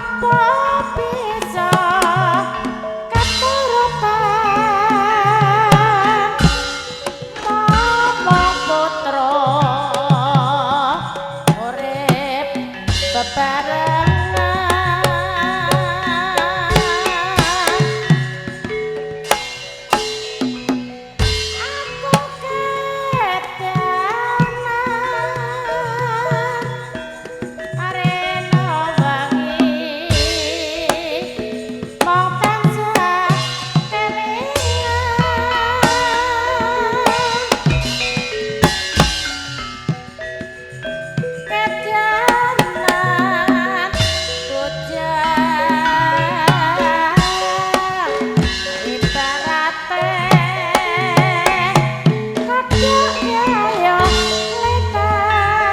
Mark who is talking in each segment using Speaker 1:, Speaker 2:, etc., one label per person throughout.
Speaker 1: Apa bisa keturutan momong putra urip bebarengan. Aku kedanan arena wangi mong tansah kelingan kedanan bujang ibarate kodhok yayo lintang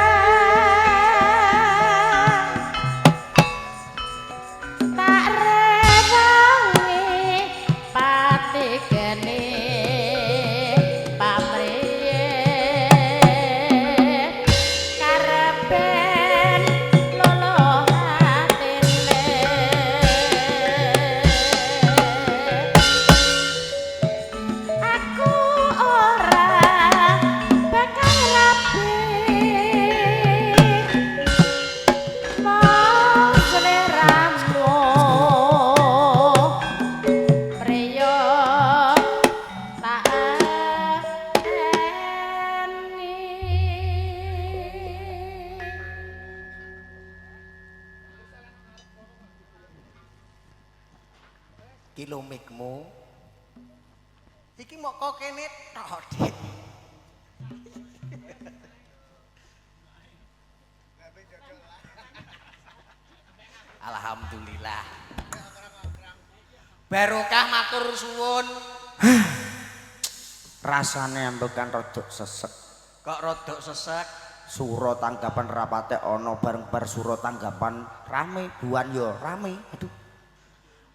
Speaker 1: tak rewangi pati geni pamriye karepen luluh atine. Aku ora bakal rabi mung sliramu priyo tak eni.
Speaker 2: Ki lho mikmu. Iki mok kok kene tok, Dik. Alhamdulillah. Barokah matur suwun.
Speaker 3: Rasane ambekan rodok sesek.
Speaker 2: Kok rodok sesek?
Speaker 3: Suro tanggapan rapate ana bareng bar suro tanggapan rame, buan yo rame. Aduh.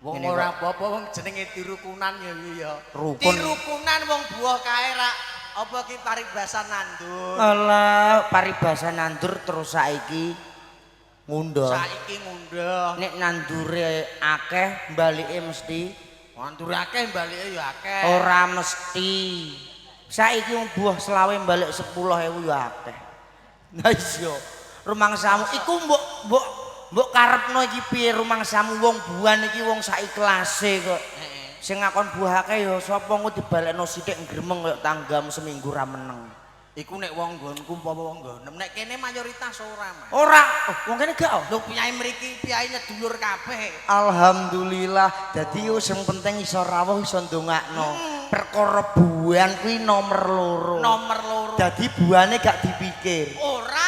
Speaker 2: Wong
Speaker 3: Ngene
Speaker 2: ora apa-apa wong jenenge tirukunan ya ya.
Speaker 3: Rukun.
Speaker 2: Tirukunan wong buah kae rak apa ki paribasan nandur.
Speaker 3: Alah, paribasan nandur terus saiki ngunduh.
Speaker 2: Saiki ngunduh.
Speaker 3: Nek nandure akeh balike mesti
Speaker 2: Nandur akeh balike ya akeh.
Speaker 3: ora mesti. Saiki wong buah selawe balik 10.000 ya akeh. Lah iya, rumangsamu iku mbok mbok mbok karepno iki piye rumangsamu wong buan iki wong saiklase kok.
Speaker 2: Heeh.
Speaker 3: Sing ngakon buah akeh ya sapa engko dibalekno sithik gremeng kaya tanggamu seminggu ra meneng.
Speaker 2: Iku nek wong nggonku umpama wong nggonem nek kene mayoritas ora, Mas.
Speaker 3: Ora, oh, wong kene gak oh.
Speaker 2: Lho piyai mriki piyai nyedulur kabeh.
Speaker 3: Alhamdulillah, dadi yo sing penting iso rawuh iso ndongakno. Perkara buan kuwi nomor loro.
Speaker 2: Nomor loro.
Speaker 3: Dadi buane gak dipikir.
Speaker 2: Ora.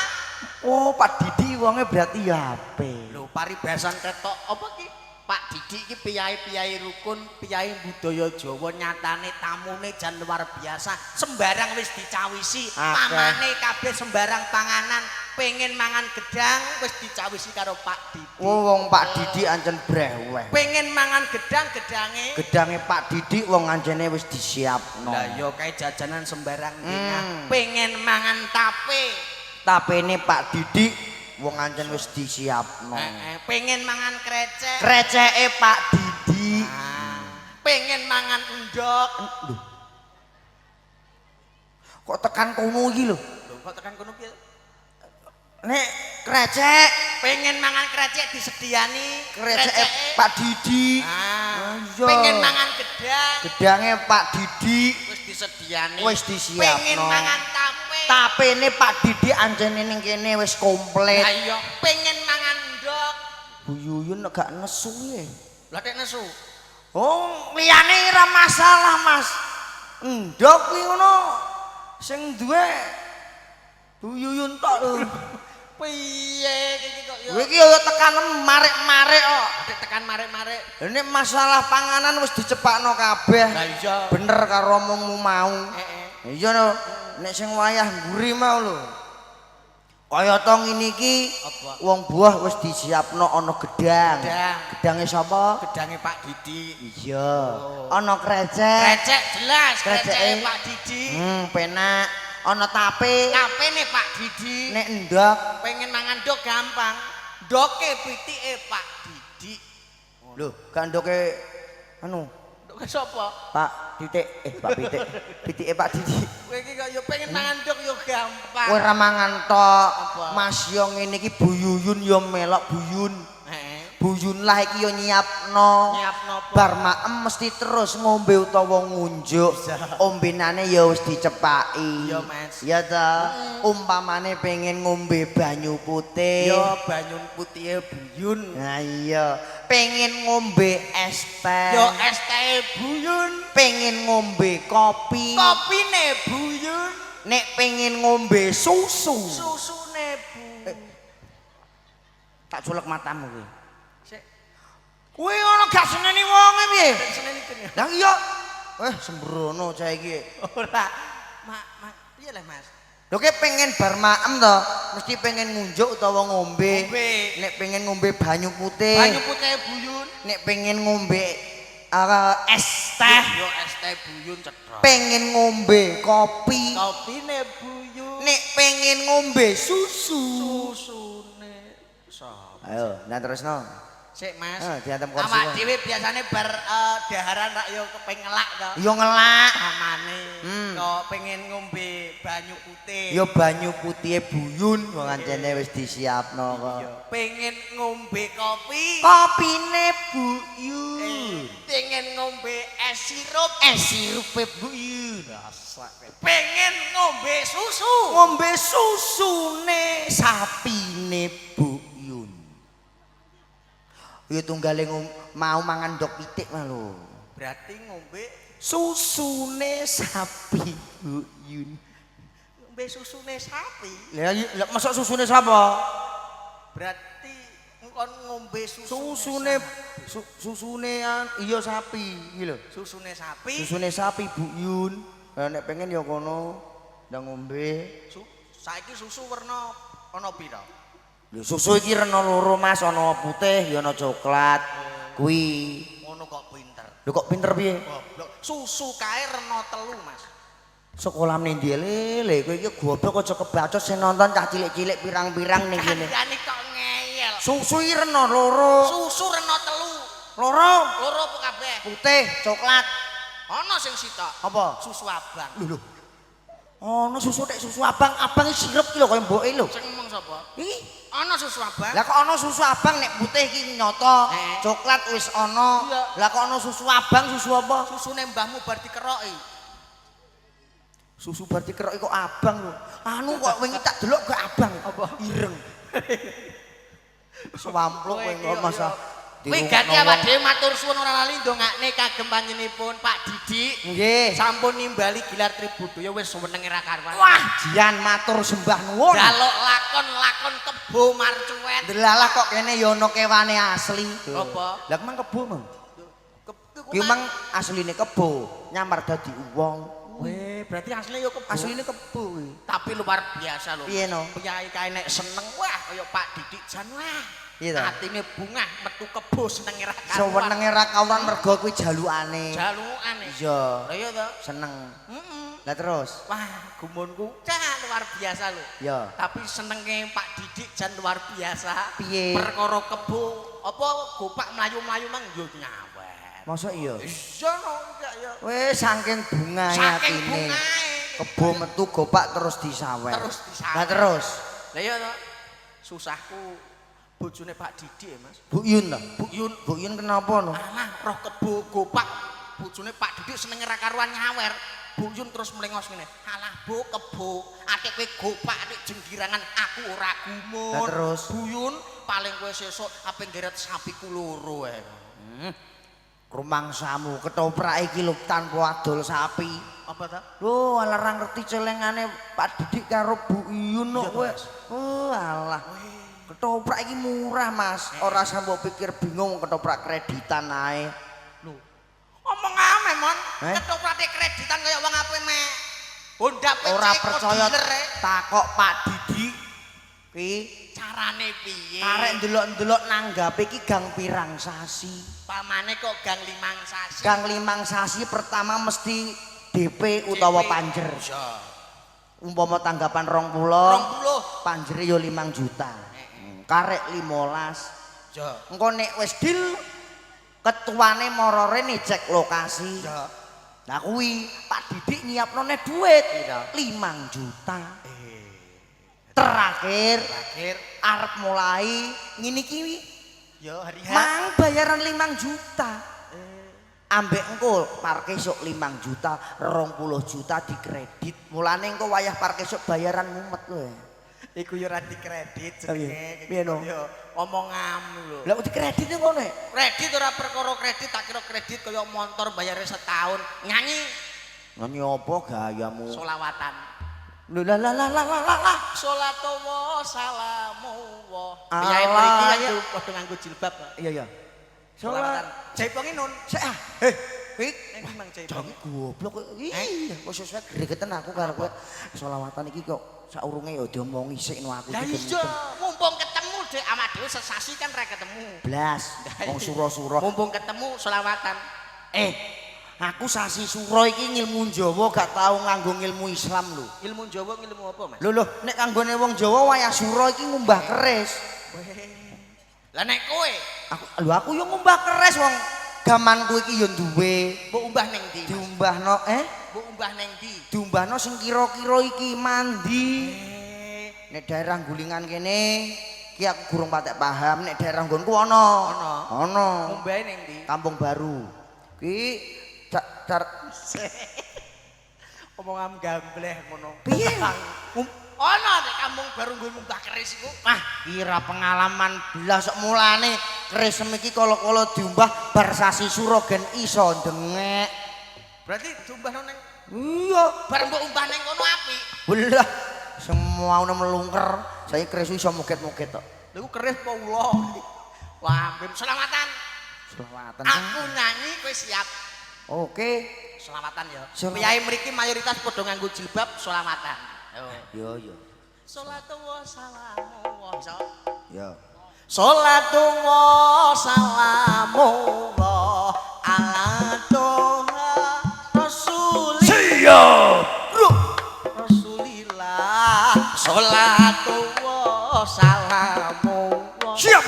Speaker 3: Oh, Pak Didi wonge berarti ya apik.
Speaker 2: Lho paribasan ketok apa ki? Pak Didi iki piyai-piyai rukun, piyai budaya Jawa nyatane tamune jan luar biasa. Sembarang wis dicawisi,
Speaker 3: Akeh.
Speaker 2: pamane kabeh sembarang panganan, pengen mangan gedang wis dicawisi karo Pak Didi.
Speaker 3: Oh, wong Pak Didi ancen breweh.
Speaker 2: Pengen mangan gedang gedange.
Speaker 3: Gedange Pak Didi wong ancene wis disiapno.
Speaker 2: Lah ya kae jajanan sembarang dengah. Pengen mangan tape.
Speaker 3: Tapene Pak Didi wong ancen wis disiapno.
Speaker 2: Heeh, pengen mangan krecek.
Speaker 3: Kreceke Pak Didi.
Speaker 2: Ah, pengen mangan endok.
Speaker 3: Lho. Kok tekan kono iki lho?
Speaker 2: Lho kok tekan kono piye?
Speaker 3: Nek krecek,
Speaker 2: Pengen mangan krecek disediani.
Speaker 3: kreceke Pak Didi.
Speaker 2: Ah,
Speaker 3: Iya.
Speaker 2: pengen mangan gedang
Speaker 3: Gedange Pak Didi
Speaker 2: wis disediani.
Speaker 3: wis disiapno.
Speaker 2: Pengen mangan tape.
Speaker 3: Tapene Pak Didi ancene ning kene wis komplit.
Speaker 2: Lah iya, pengen mangan endok.
Speaker 3: Bu Yuyun nek gak nesu ya.
Speaker 2: Lah tek nesu.
Speaker 3: Oh, liyane ora masalah, Mas. Endok kuwi ngono sing duwe Bu Yuyun tok lho.
Speaker 2: Piye iki kok ya?
Speaker 3: Kowe iki ya tekan marek-marek kok.
Speaker 2: Tek tekan marek-marek.
Speaker 3: Ini masalah panganan wis dicepakno kabeh.
Speaker 2: Lah iya.
Speaker 3: Bener karo omongmu mau.
Speaker 2: Heeh.
Speaker 3: Iya no, nek sing wayah mburi mau lho. Kaya to ngene iki
Speaker 2: Apa?
Speaker 3: wong buah wis disiapno ana gedang.
Speaker 2: Gedang.
Speaker 3: Gedange sapa?
Speaker 2: Gedange Pak Didi.
Speaker 3: Iya. Ana krecek.
Speaker 2: Krecek jelas,
Speaker 3: Kreceke.
Speaker 2: kreceke Pak Didi.
Speaker 3: Penak. Ana tape.
Speaker 2: Tapene Pak Didi.
Speaker 3: Nek endok
Speaker 2: Pengen mangan dok gampang. Doke pitike Pak Didi.
Speaker 3: Lho, gak ndoke anu,
Speaker 2: Ndoke sapa?
Speaker 3: Pak Titik, Pak Pitik. Pitike Pak Didik.
Speaker 2: Kowe iki kok ya pengen mangan ndok ya gampang.
Speaker 3: Kowe ora mangan tok.
Speaker 2: Apa?
Speaker 3: Mas yo ngene iki Bu Yuyun yo melok Buyun.
Speaker 2: Heeh.
Speaker 3: Buyun lah iki yo nyiapno.
Speaker 2: Nyiapno apa?
Speaker 3: Bar maem mesti terus ngombe utawa ngunjuk. Ombenane ya wis dicepaki.
Speaker 2: Iya, Mas.
Speaker 3: Ya ta. Umpamane pengen ngombe banyu putih.
Speaker 2: Ya banyu putihe Buyun.
Speaker 3: Nah iya, pengen ngombe es teh.
Speaker 2: Ya es teh Buyun.
Speaker 3: Pengen ngombe kopi.
Speaker 2: Kopine Buyun.
Speaker 3: Nek pengen ngombe susu.
Speaker 2: Susune Bu.
Speaker 3: Tak culek matamu kuwi.
Speaker 2: Sik,
Speaker 3: Kuwi ngono gak seneni wonge piye?
Speaker 2: seneni kene.
Speaker 3: Lah iya. Sembrono cah iki.
Speaker 2: Ora. Mak, mak, piye lah Mas?
Speaker 3: Lho ki pengen bar maem to, mesti pengen ngunjuk utawa ngombe.
Speaker 2: Ngombe.
Speaker 3: Nek pengen ngombe banyu putih.
Speaker 2: Banyu putih Buyun.
Speaker 3: Nek pengen ngombe es teh,
Speaker 2: Yo es teh Buyun cetha.
Speaker 3: pengen ngombe kopi.
Speaker 2: Kopine Buyun.
Speaker 3: Nek pengen ngombe susu.
Speaker 2: Susune sapa?
Speaker 3: Ayo, nah terusno.
Speaker 2: Sik Mas.
Speaker 3: Ah, diantem kursi
Speaker 2: Awak
Speaker 3: wae.
Speaker 2: dhewe biasane bar daharan rak yo kepengin ngelak to.
Speaker 3: Yo ngelak.
Speaker 2: Pamane kok pengen ngombe banyu putih.
Speaker 3: Yo banyu putihe Buyun wong ancene wis disiapno kok.
Speaker 2: Yo pengen ngombe kopi.
Speaker 3: Kopine Buyun.
Speaker 2: Pengen ngombe es sirup.
Speaker 3: Es sirupe Buyun.
Speaker 2: Pengen ngombe susu.
Speaker 3: Ngombe susune sapine Buyun. Ya tunggale mau mangan ndok pitik mah lho.
Speaker 2: Berarti ngombe
Speaker 3: Susune sapi Buyun.
Speaker 2: ngombe susune sapi.
Speaker 3: Lah iya, lah mosok susune sapa?
Speaker 2: Berarti engkon ngombe susune
Speaker 3: Susune susune iya sapi iki lho.
Speaker 2: Susune sapi.
Speaker 3: Susune sapi Bu Yun. Lah nek pengen ya kono ndang ngombe.
Speaker 2: Saiki susu werna ana pira?
Speaker 3: Lho susu iki rena loro Mas, ana putih ya ana coklat. Kuwi.
Speaker 2: Ngono kok pinter.
Speaker 3: Lho kok pinter piye?
Speaker 2: Goblok. Susu kae rena telu, Mas.
Speaker 3: Sekolah ning ndi lele, kowe iki goblok aja kebacot sing nonton cah cilik-cilik pirang-pirang ning kene.
Speaker 2: Kandhane kok ngeyel.
Speaker 3: Susu iki rena loro.
Speaker 2: Susu rena telu.
Speaker 3: Loro.
Speaker 2: Loro apa kabeh?
Speaker 3: Putih, coklat.
Speaker 2: Ana sing sitok.
Speaker 3: Apa?
Speaker 2: Susu abang.
Speaker 3: Lho lho. Ana susu tek susu abang, abang iki sirup ki lho kaya mboke lho.
Speaker 2: Sing ngomong sapa?
Speaker 3: Iki.
Speaker 2: Ana susu abang.
Speaker 3: Lah kok ana susu abang nek putih iki nyata, coklat wis ana. Lah kok ana susu abang, susu apa?
Speaker 2: Susune mbahmu bar dikeroki.
Speaker 3: Susu bar dikeroki kok abang lho. Anu kok wingi tak delok kok abang.
Speaker 2: Apa?
Speaker 3: Ireng. Swampluk kowe kok masa.
Speaker 2: Kuwi ganti awak dhewe matur suwun ora lali ndongakne kagem panjenenganipun Pak Didik.
Speaker 3: Nggih.
Speaker 2: Sampun nimbali Gilar Tribudaya wis senenge ra karuan.
Speaker 3: Wah, jian matur sembah nuwun.
Speaker 2: Jaluk lakon-lakon kebo marcuwet.
Speaker 3: Delalah kok kene ya ana kewane asli.
Speaker 2: Apa?
Speaker 3: Lah mang kebo mang. Ki mang asline kebo, nyamar dadi wong.
Speaker 2: Weh, berarti asline ya kebo.
Speaker 3: Asline kebo kuwi.
Speaker 2: Tapi luar biasa lho.
Speaker 3: Piye no?
Speaker 2: Priyayi kae nek seneng wah kaya Pak Didik jan wah.
Speaker 3: Piye ta?
Speaker 2: Atine bungah metu kebo senenge ra karuan.
Speaker 3: Senenge ra karuan mergo kuwi jalukane.
Speaker 2: Jalukane.
Speaker 3: Iya.
Speaker 2: Lah iya to.
Speaker 3: Seneng.
Speaker 2: Heeh.
Speaker 3: Lah terus?
Speaker 2: Wah, gumunku cah luar biasa lho.
Speaker 3: Iya.
Speaker 2: Tapi senenge Pak Didik jan luar biasa.
Speaker 3: Piye?
Speaker 2: Perkara kebo apa gopak mlayu-mlayu mang yo nyawer.
Speaker 3: Mosok iya?
Speaker 2: Iya no, enggak ya.
Speaker 3: Wis saking bungahe
Speaker 2: Saking
Speaker 3: atine.
Speaker 2: bungahe.
Speaker 3: Kebo metu gopak terus disawer.
Speaker 2: Terus disawer.
Speaker 3: Lah terus?
Speaker 2: Lah iya to. Susahku bojone Pak Didik ya, Mas.
Speaker 3: Bu Yun ta?
Speaker 2: Bu Yun.
Speaker 3: Bu Yun kenapa no?
Speaker 2: Alah, roh kebo gopak bojone Pak Didik senenge ra karuan nyawer. Bu Yun terus melengos ngene. Alah, Bu kebo, atik kowe gopak atik jenggirangan aku ora gumun.
Speaker 3: Lah terus?
Speaker 2: Bu Yun paling kowe sesuk ape ngeret sapiku loro ae.
Speaker 3: Rumangsamu ketoprak iki lho tanpa adol sapi.
Speaker 2: Apa ta?
Speaker 3: Lho, alah ra ngerti celengane Pak Didik karo Bu Yun kok kowe. Oh, alah. Ketoprak iki murah, Mas. Ora usah mbok pikir bingung ketoprak kreditan ae.
Speaker 2: Lho. Omong ame, Mon.
Speaker 3: Eh?
Speaker 2: Ketoprak kreditan kaya wong ape mek. Honda PC
Speaker 3: Ora percaya
Speaker 2: dealer e.
Speaker 3: takok Pak Didik. Ki
Speaker 2: Carane piye?
Speaker 3: karek ndelok-ndelok nanggape iki gang pirang sasi.
Speaker 2: Pamane kok gang 5 sasi.
Speaker 3: Gang 5 sasi pertama mesti DP utawa panjer.
Speaker 2: Iya.
Speaker 3: Umpama tanggapan 20,
Speaker 2: 20.
Speaker 3: panjere yo 5 juta. Karek 15.
Speaker 2: Iya.
Speaker 3: Engko nek wis deal Ketuane mara rene cek lokasi.
Speaker 2: Ya.
Speaker 3: Lah kuwi Pak Didik nyiapno neh duit 5 juta. Terakhir
Speaker 2: Terakhir
Speaker 3: arep mulai ngene iki
Speaker 2: ya hari H.
Speaker 3: mang bayaran 5 juta. Ambek engko parke esuk 5 juta, 20 juta dikredit. Mulane engko wayah parke esuk bayaran mumet kowe.
Speaker 2: Iku ya ora dikredit
Speaker 3: Oh, iya.
Speaker 2: jenenge.
Speaker 3: Piye no?
Speaker 2: Ya omongam lho.
Speaker 3: Lah kok dikredit ngono e?
Speaker 2: Kredit ora perkara kredit, tak kira kredit kaya motor bayare setahun. Nyanyi
Speaker 3: Nyanyi apa gayamu?
Speaker 2: solawatan.
Speaker 3: Lho lah lah lah lah lah lah.
Speaker 2: Salatullah salamullah.
Speaker 3: Alah,
Speaker 2: Piyae mriki kan
Speaker 3: ya.
Speaker 2: padha nganggo jilbab.
Speaker 3: Iya iya.
Speaker 2: Solawatan. Jaiponge nun.
Speaker 3: Sik ah. Eh, kowe
Speaker 2: Ning ndi Mang Jaipong?
Speaker 3: jangan goblok kowe. Ih, kok sesuai gregeten aku karo kowe. Solawatan iki kok saurunge ya diomongi sik no aku
Speaker 2: Lah
Speaker 3: iki
Speaker 2: iya, mumpung ketemu Dek awak dhewe sesasi kan ra ketemu.
Speaker 3: Blas, wong sura-sura.
Speaker 2: Mumpung ketemu solawatan.
Speaker 3: Eh, aku sasi sura iki ngilmu Jawa gak tau nganggo ngilmu Islam lho.
Speaker 2: Ilmu Jawa ngilmu apa, Mas?
Speaker 3: Lho lho, nek kanggone wong Jawa wayah sura iki ngumbah keris.
Speaker 2: Lah nek kowe
Speaker 3: Aku lho aku yo ngumbah keris wong gamanku iki yo duwe.
Speaker 2: mbok umbah ning ndi? Mas?
Speaker 3: Diumbahno
Speaker 2: Mbok umbah ning ndi?
Speaker 3: Diumbahno sing kira-kira iki mandi. Nek daerah Gulingan kene iki aku gurung patek paham, nek daerah nggonku ana.
Speaker 2: Ana.
Speaker 3: Ana.
Speaker 2: Ngumbahe ning ndi?
Speaker 3: Kampung Baru. Ki car
Speaker 2: Omongam gambleh ngono.
Speaker 3: piye?
Speaker 2: Ana nek kampung baru nggo munggah keris iku.
Speaker 3: Ah, kira pengalaman belas sok mulane keris iki kala-kala diumbah bar sasi sura gen iso ndengek.
Speaker 2: Berarti diumbahno ning
Speaker 3: Iya,
Speaker 2: bar mbok umbah ning kono apik.
Speaker 3: belah semua ono melungker. Saya keris iso moget-moget tok.
Speaker 2: Lha iku keris apa ula? Wah, ambem selawatan.
Speaker 3: Selawatan.
Speaker 2: Aku nyanyi kowe siap.
Speaker 3: Oke.
Speaker 2: Selawatan ya.
Speaker 3: Selawatan.
Speaker 2: Priyayi mriki mayoritas padha nganggo jilbab selawatan. Yo.
Speaker 3: Yo yo.
Speaker 2: Salatullah salamullah. Iso.
Speaker 3: Yo.
Speaker 2: Salatullah salamullah ala toha rasulillah.
Speaker 3: Siap.
Speaker 2: Rasulillah. Salatullah salamullah.
Speaker 3: Siap.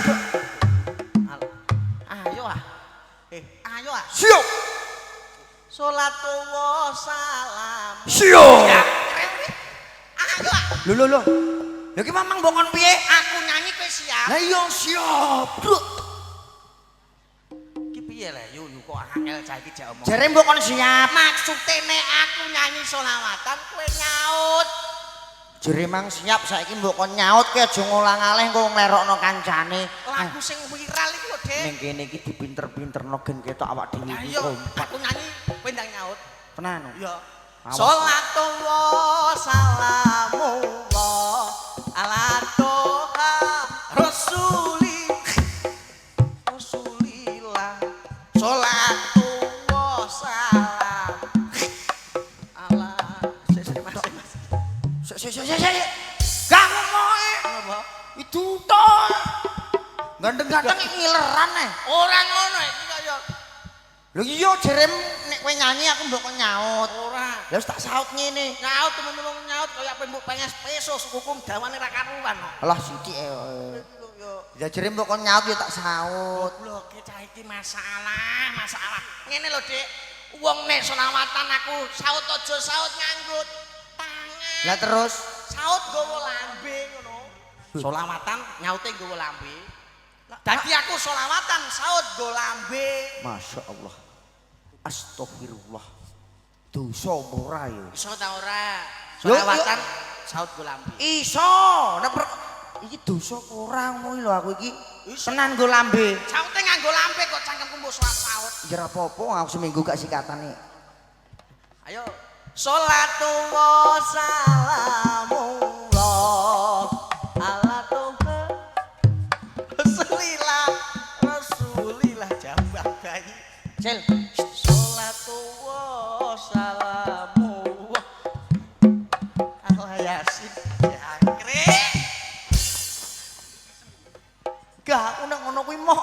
Speaker 2: Ayo ah. Ayo ah.
Speaker 3: Siap.
Speaker 2: Salatullah salam.
Speaker 3: Siap.
Speaker 2: Ayo ah.
Speaker 3: Lho lho lho. Lha iki mamang mbok kon piye?
Speaker 2: Aku nyanyi kowe siap.
Speaker 3: Lah iya siap. Bro.
Speaker 2: Iki piye le yu yu kok angel cah iki jak omong.
Speaker 3: Jare mbok kon siap.
Speaker 2: Maksude nek aku nyanyi selawatan kowe nyaut.
Speaker 3: Jere mang siap saiki mbok kon nyaut ki aja ngolang-aleh engko nglerokno kancane.
Speaker 2: Lagu sing viral iku lho, Dik.
Speaker 3: Ning kene iki dipinter-pinterno gen ketok awak dhewe
Speaker 2: Lah
Speaker 3: iki
Speaker 2: iya,
Speaker 3: kompak.
Speaker 2: aku nyanyi kowe ndang nyaut.
Speaker 3: Tenan.
Speaker 2: Iya.
Speaker 3: Awas.
Speaker 2: Salatullah salamullah ala toha rasuli rasulillah. Salatullah salam ala sik sik Mas Mas.
Speaker 3: Sik sik sik sik. Gak ngomoke.
Speaker 2: Ngopo?
Speaker 3: Itu to. Gandeng-gandeng ngileran eh.
Speaker 2: Ora ngono iki kaya
Speaker 3: Lho iya jere nek kowe nyanyi aku mbok kon nyaut.
Speaker 2: ora.
Speaker 3: Lah wis tak saut ngene.
Speaker 2: Nyaut temen-temen nyaut kaya apa mbok penges peso sukukum dawane ra karuan kok.
Speaker 3: Alah sithik e. Ya jere mbok kon nyaut ya tak saut.
Speaker 2: Gobloke cah iki masalah, masalah. Ngene lho, Dik. Wong nek selawatan aku saut aja saut nganggo tangan.
Speaker 3: Lah terus
Speaker 2: Saut nggawa lambe ngono. Selawatan nyaute nggawa lambe. Dadi aku selawatan saut nggo lambe.
Speaker 3: Masya Allah. Astagfirullah. Dosa apa ora ya?
Speaker 2: Iso ta ora?
Speaker 3: Lho,
Speaker 2: Selawatan saut nggo lambe.
Speaker 3: Iso. Nek iki dosa apa ora ngono iki lho aku iki. Tenan nggo lambe.
Speaker 2: Saute nganggo lambe kok cangkemku mbok saut.
Speaker 3: Ya ora apa-apa aku seminggu gak sikatane.
Speaker 2: Ayo. Salatullah salamullah ala toha Rasulillah Rasulillah jabah bayi.
Speaker 3: Cil.
Speaker 2: Salatullah salamullah ala yasin. Jangkrik.
Speaker 3: Gak aku nek ngono kuwi moh.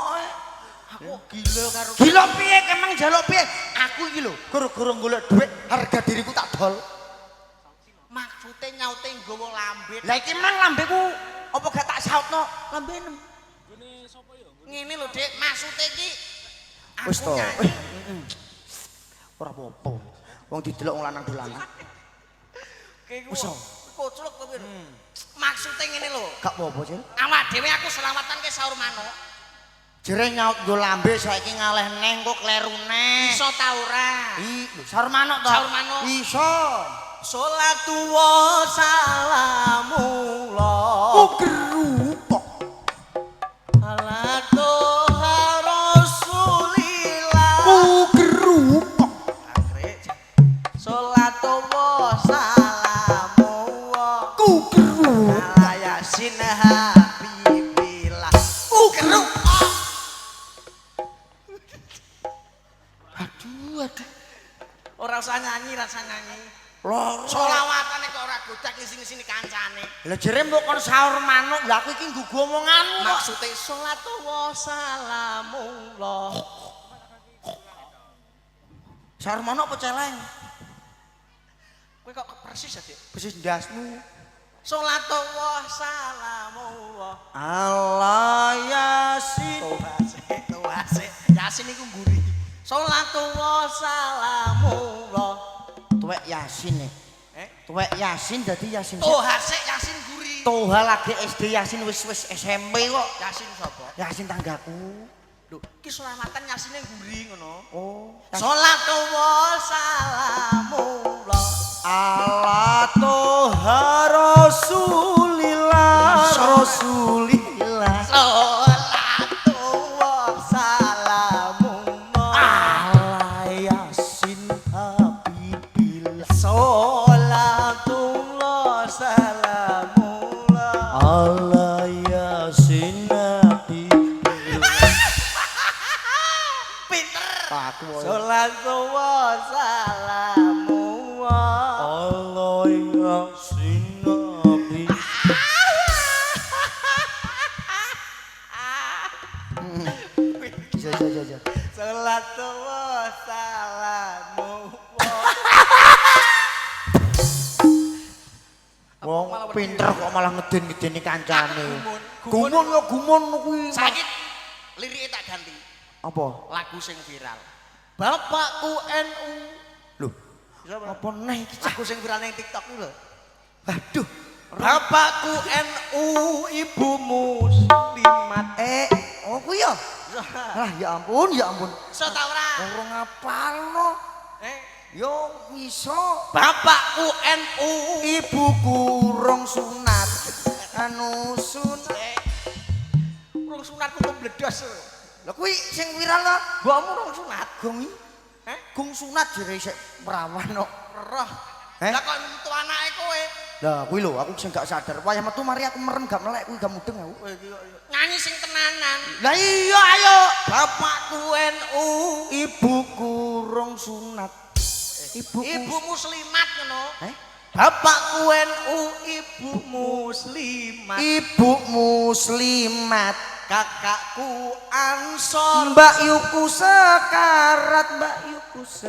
Speaker 2: Aku gila karo
Speaker 3: Gila piye kemang njaluk piye? Aku iki lho gara-gara golek dhuwit harga diriku tak dol.
Speaker 2: Maksude nyaute nggawa lambe.
Speaker 3: Lah iki mang lambeku apa gak tak sautno lambe nem.
Speaker 2: Ngene lho Dik, maksude iki
Speaker 3: Wis
Speaker 2: Aku
Speaker 3: to.
Speaker 2: nyanyi.
Speaker 3: Ora apa-apa. Wong didelok wong lanang dolan. Wis to.
Speaker 2: Koclok kowe lho. Maksude ngene lho.
Speaker 3: Gak apa-apa, Cil.
Speaker 2: Awak dhewe aku selawatan ke saur manuk.
Speaker 3: Jere nyaut nggo lambe saiki ngaleh neng kok kleru neh.
Speaker 2: Iso ta ora?
Speaker 3: I, lho, saur manuk to?
Speaker 2: Saur manuk.
Speaker 3: Iso.
Speaker 4: Salatu wa salamullah
Speaker 3: Ku gerupok.
Speaker 4: ala toha rasulillah.
Speaker 3: Ku gerupok.
Speaker 4: Salatu wa salamullah
Speaker 3: Ku gerupok.
Speaker 4: ala yasin habibillah.
Speaker 3: Ku gerupok. Aduh, aduh.
Speaker 2: Ora usah nyanyi, ora usah nyanyi.
Speaker 3: Loro.
Speaker 2: Solawatane kok ora godak ngisi-ngisini kancane.
Speaker 3: Lah jere mbok kon saur manuk, lah aku iki nggugu omonganmu kok.
Speaker 2: Maksude salatu wa salamullah.
Speaker 3: Saur manuk apa celeng?
Speaker 2: Kowe kok persis ya, Dik?
Speaker 3: Persis ndasmu.
Speaker 2: Salatu wa salamullah.
Speaker 3: Allah Yasin.
Speaker 2: Toha sik, Yasin iku mburi. Salatu wa salamullah.
Speaker 3: Tuwek Yasin e.
Speaker 2: Eh?
Speaker 3: Tuwek Yasin dadi Yasin.
Speaker 2: Toha sik Yasin mburi.
Speaker 3: Toha lagi SD Yasin wis wis SMP kok.
Speaker 2: Yasin sapa?
Speaker 3: Yasin tanggaku.
Speaker 2: Lho, iki selawatan Yasine mburi ngono.
Speaker 3: Oh.
Speaker 2: Salatu wa salamullah.
Speaker 3: Allah Toha Rasulillah Rasulillah.
Speaker 2: Salatu wa salamullah.
Speaker 3: Allah Yasin Habibillah.
Speaker 4: Salatullah salamullah
Speaker 3: Allah Yasin Habibillah.
Speaker 2: Pinter.
Speaker 3: Aku
Speaker 4: Salatullah salamullah
Speaker 3: Allah Yasin Habibillah. Iya iya iya iya.
Speaker 4: Salatullah salamullah.
Speaker 3: Wong pinter kok malah ngeden-ngedeni kancane.
Speaker 2: Aku
Speaker 3: Gumun
Speaker 2: gumun.
Speaker 3: yo gumun kuwi.
Speaker 2: Saiki lirike tak ganti.
Speaker 3: Apa?
Speaker 2: Lagu sing viral. Bapakku NU.
Speaker 3: Lho, apa neh iki? Cak?
Speaker 2: Lagu sing viral ning TikTok ku lho.
Speaker 3: Aduh.
Speaker 4: Bapakku NU ibu muslimat.
Speaker 3: Oh kuwi ya. Lah ya ampun, ya ampun.
Speaker 2: Iso ta ora?
Speaker 3: Ora ngapalno.
Speaker 2: Eh,
Speaker 3: Yo iso.
Speaker 4: Bapakku NU
Speaker 3: Ibuku rong sunat. Anu sunat.
Speaker 2: eh. Rung sunat kok bledos.
Speaker 3: Lah kuwi sing viral to.
Speaker 2: Mbokmu rung sunat.
Speaker 3: Gong iki.
Speaker 2: Eh?
Speaker 3: Gong sunat jere isih perawan kok.
Speaker 2: Roh.
Speaker 3: Eh?
Speaker 2: Lah kok metu anake kowe?
Speaker 3: Lah kuwi lho aku sing gak sadar. Wayah metu mari aku merem gak melek kuwi gak mudeng aku.
Speaker 2: Nyanyi sing tenanan.
Speaker 3: Lah iya ayo.
Speaker 4: Bapakku NU
Speaker 3: Ibuku rong sunat. Ibuku
Speaker 2: Ibu muslimat ngono.
Speaker 3: Eh?
Speaker 4: Bapakku NU ibu muslimat.
Speaker 3: Ibu muslimat.
Speaker 4: Kakakku Ansor.
Speaker 3: Mbak Yuku sekarat, Mbak Yuku se.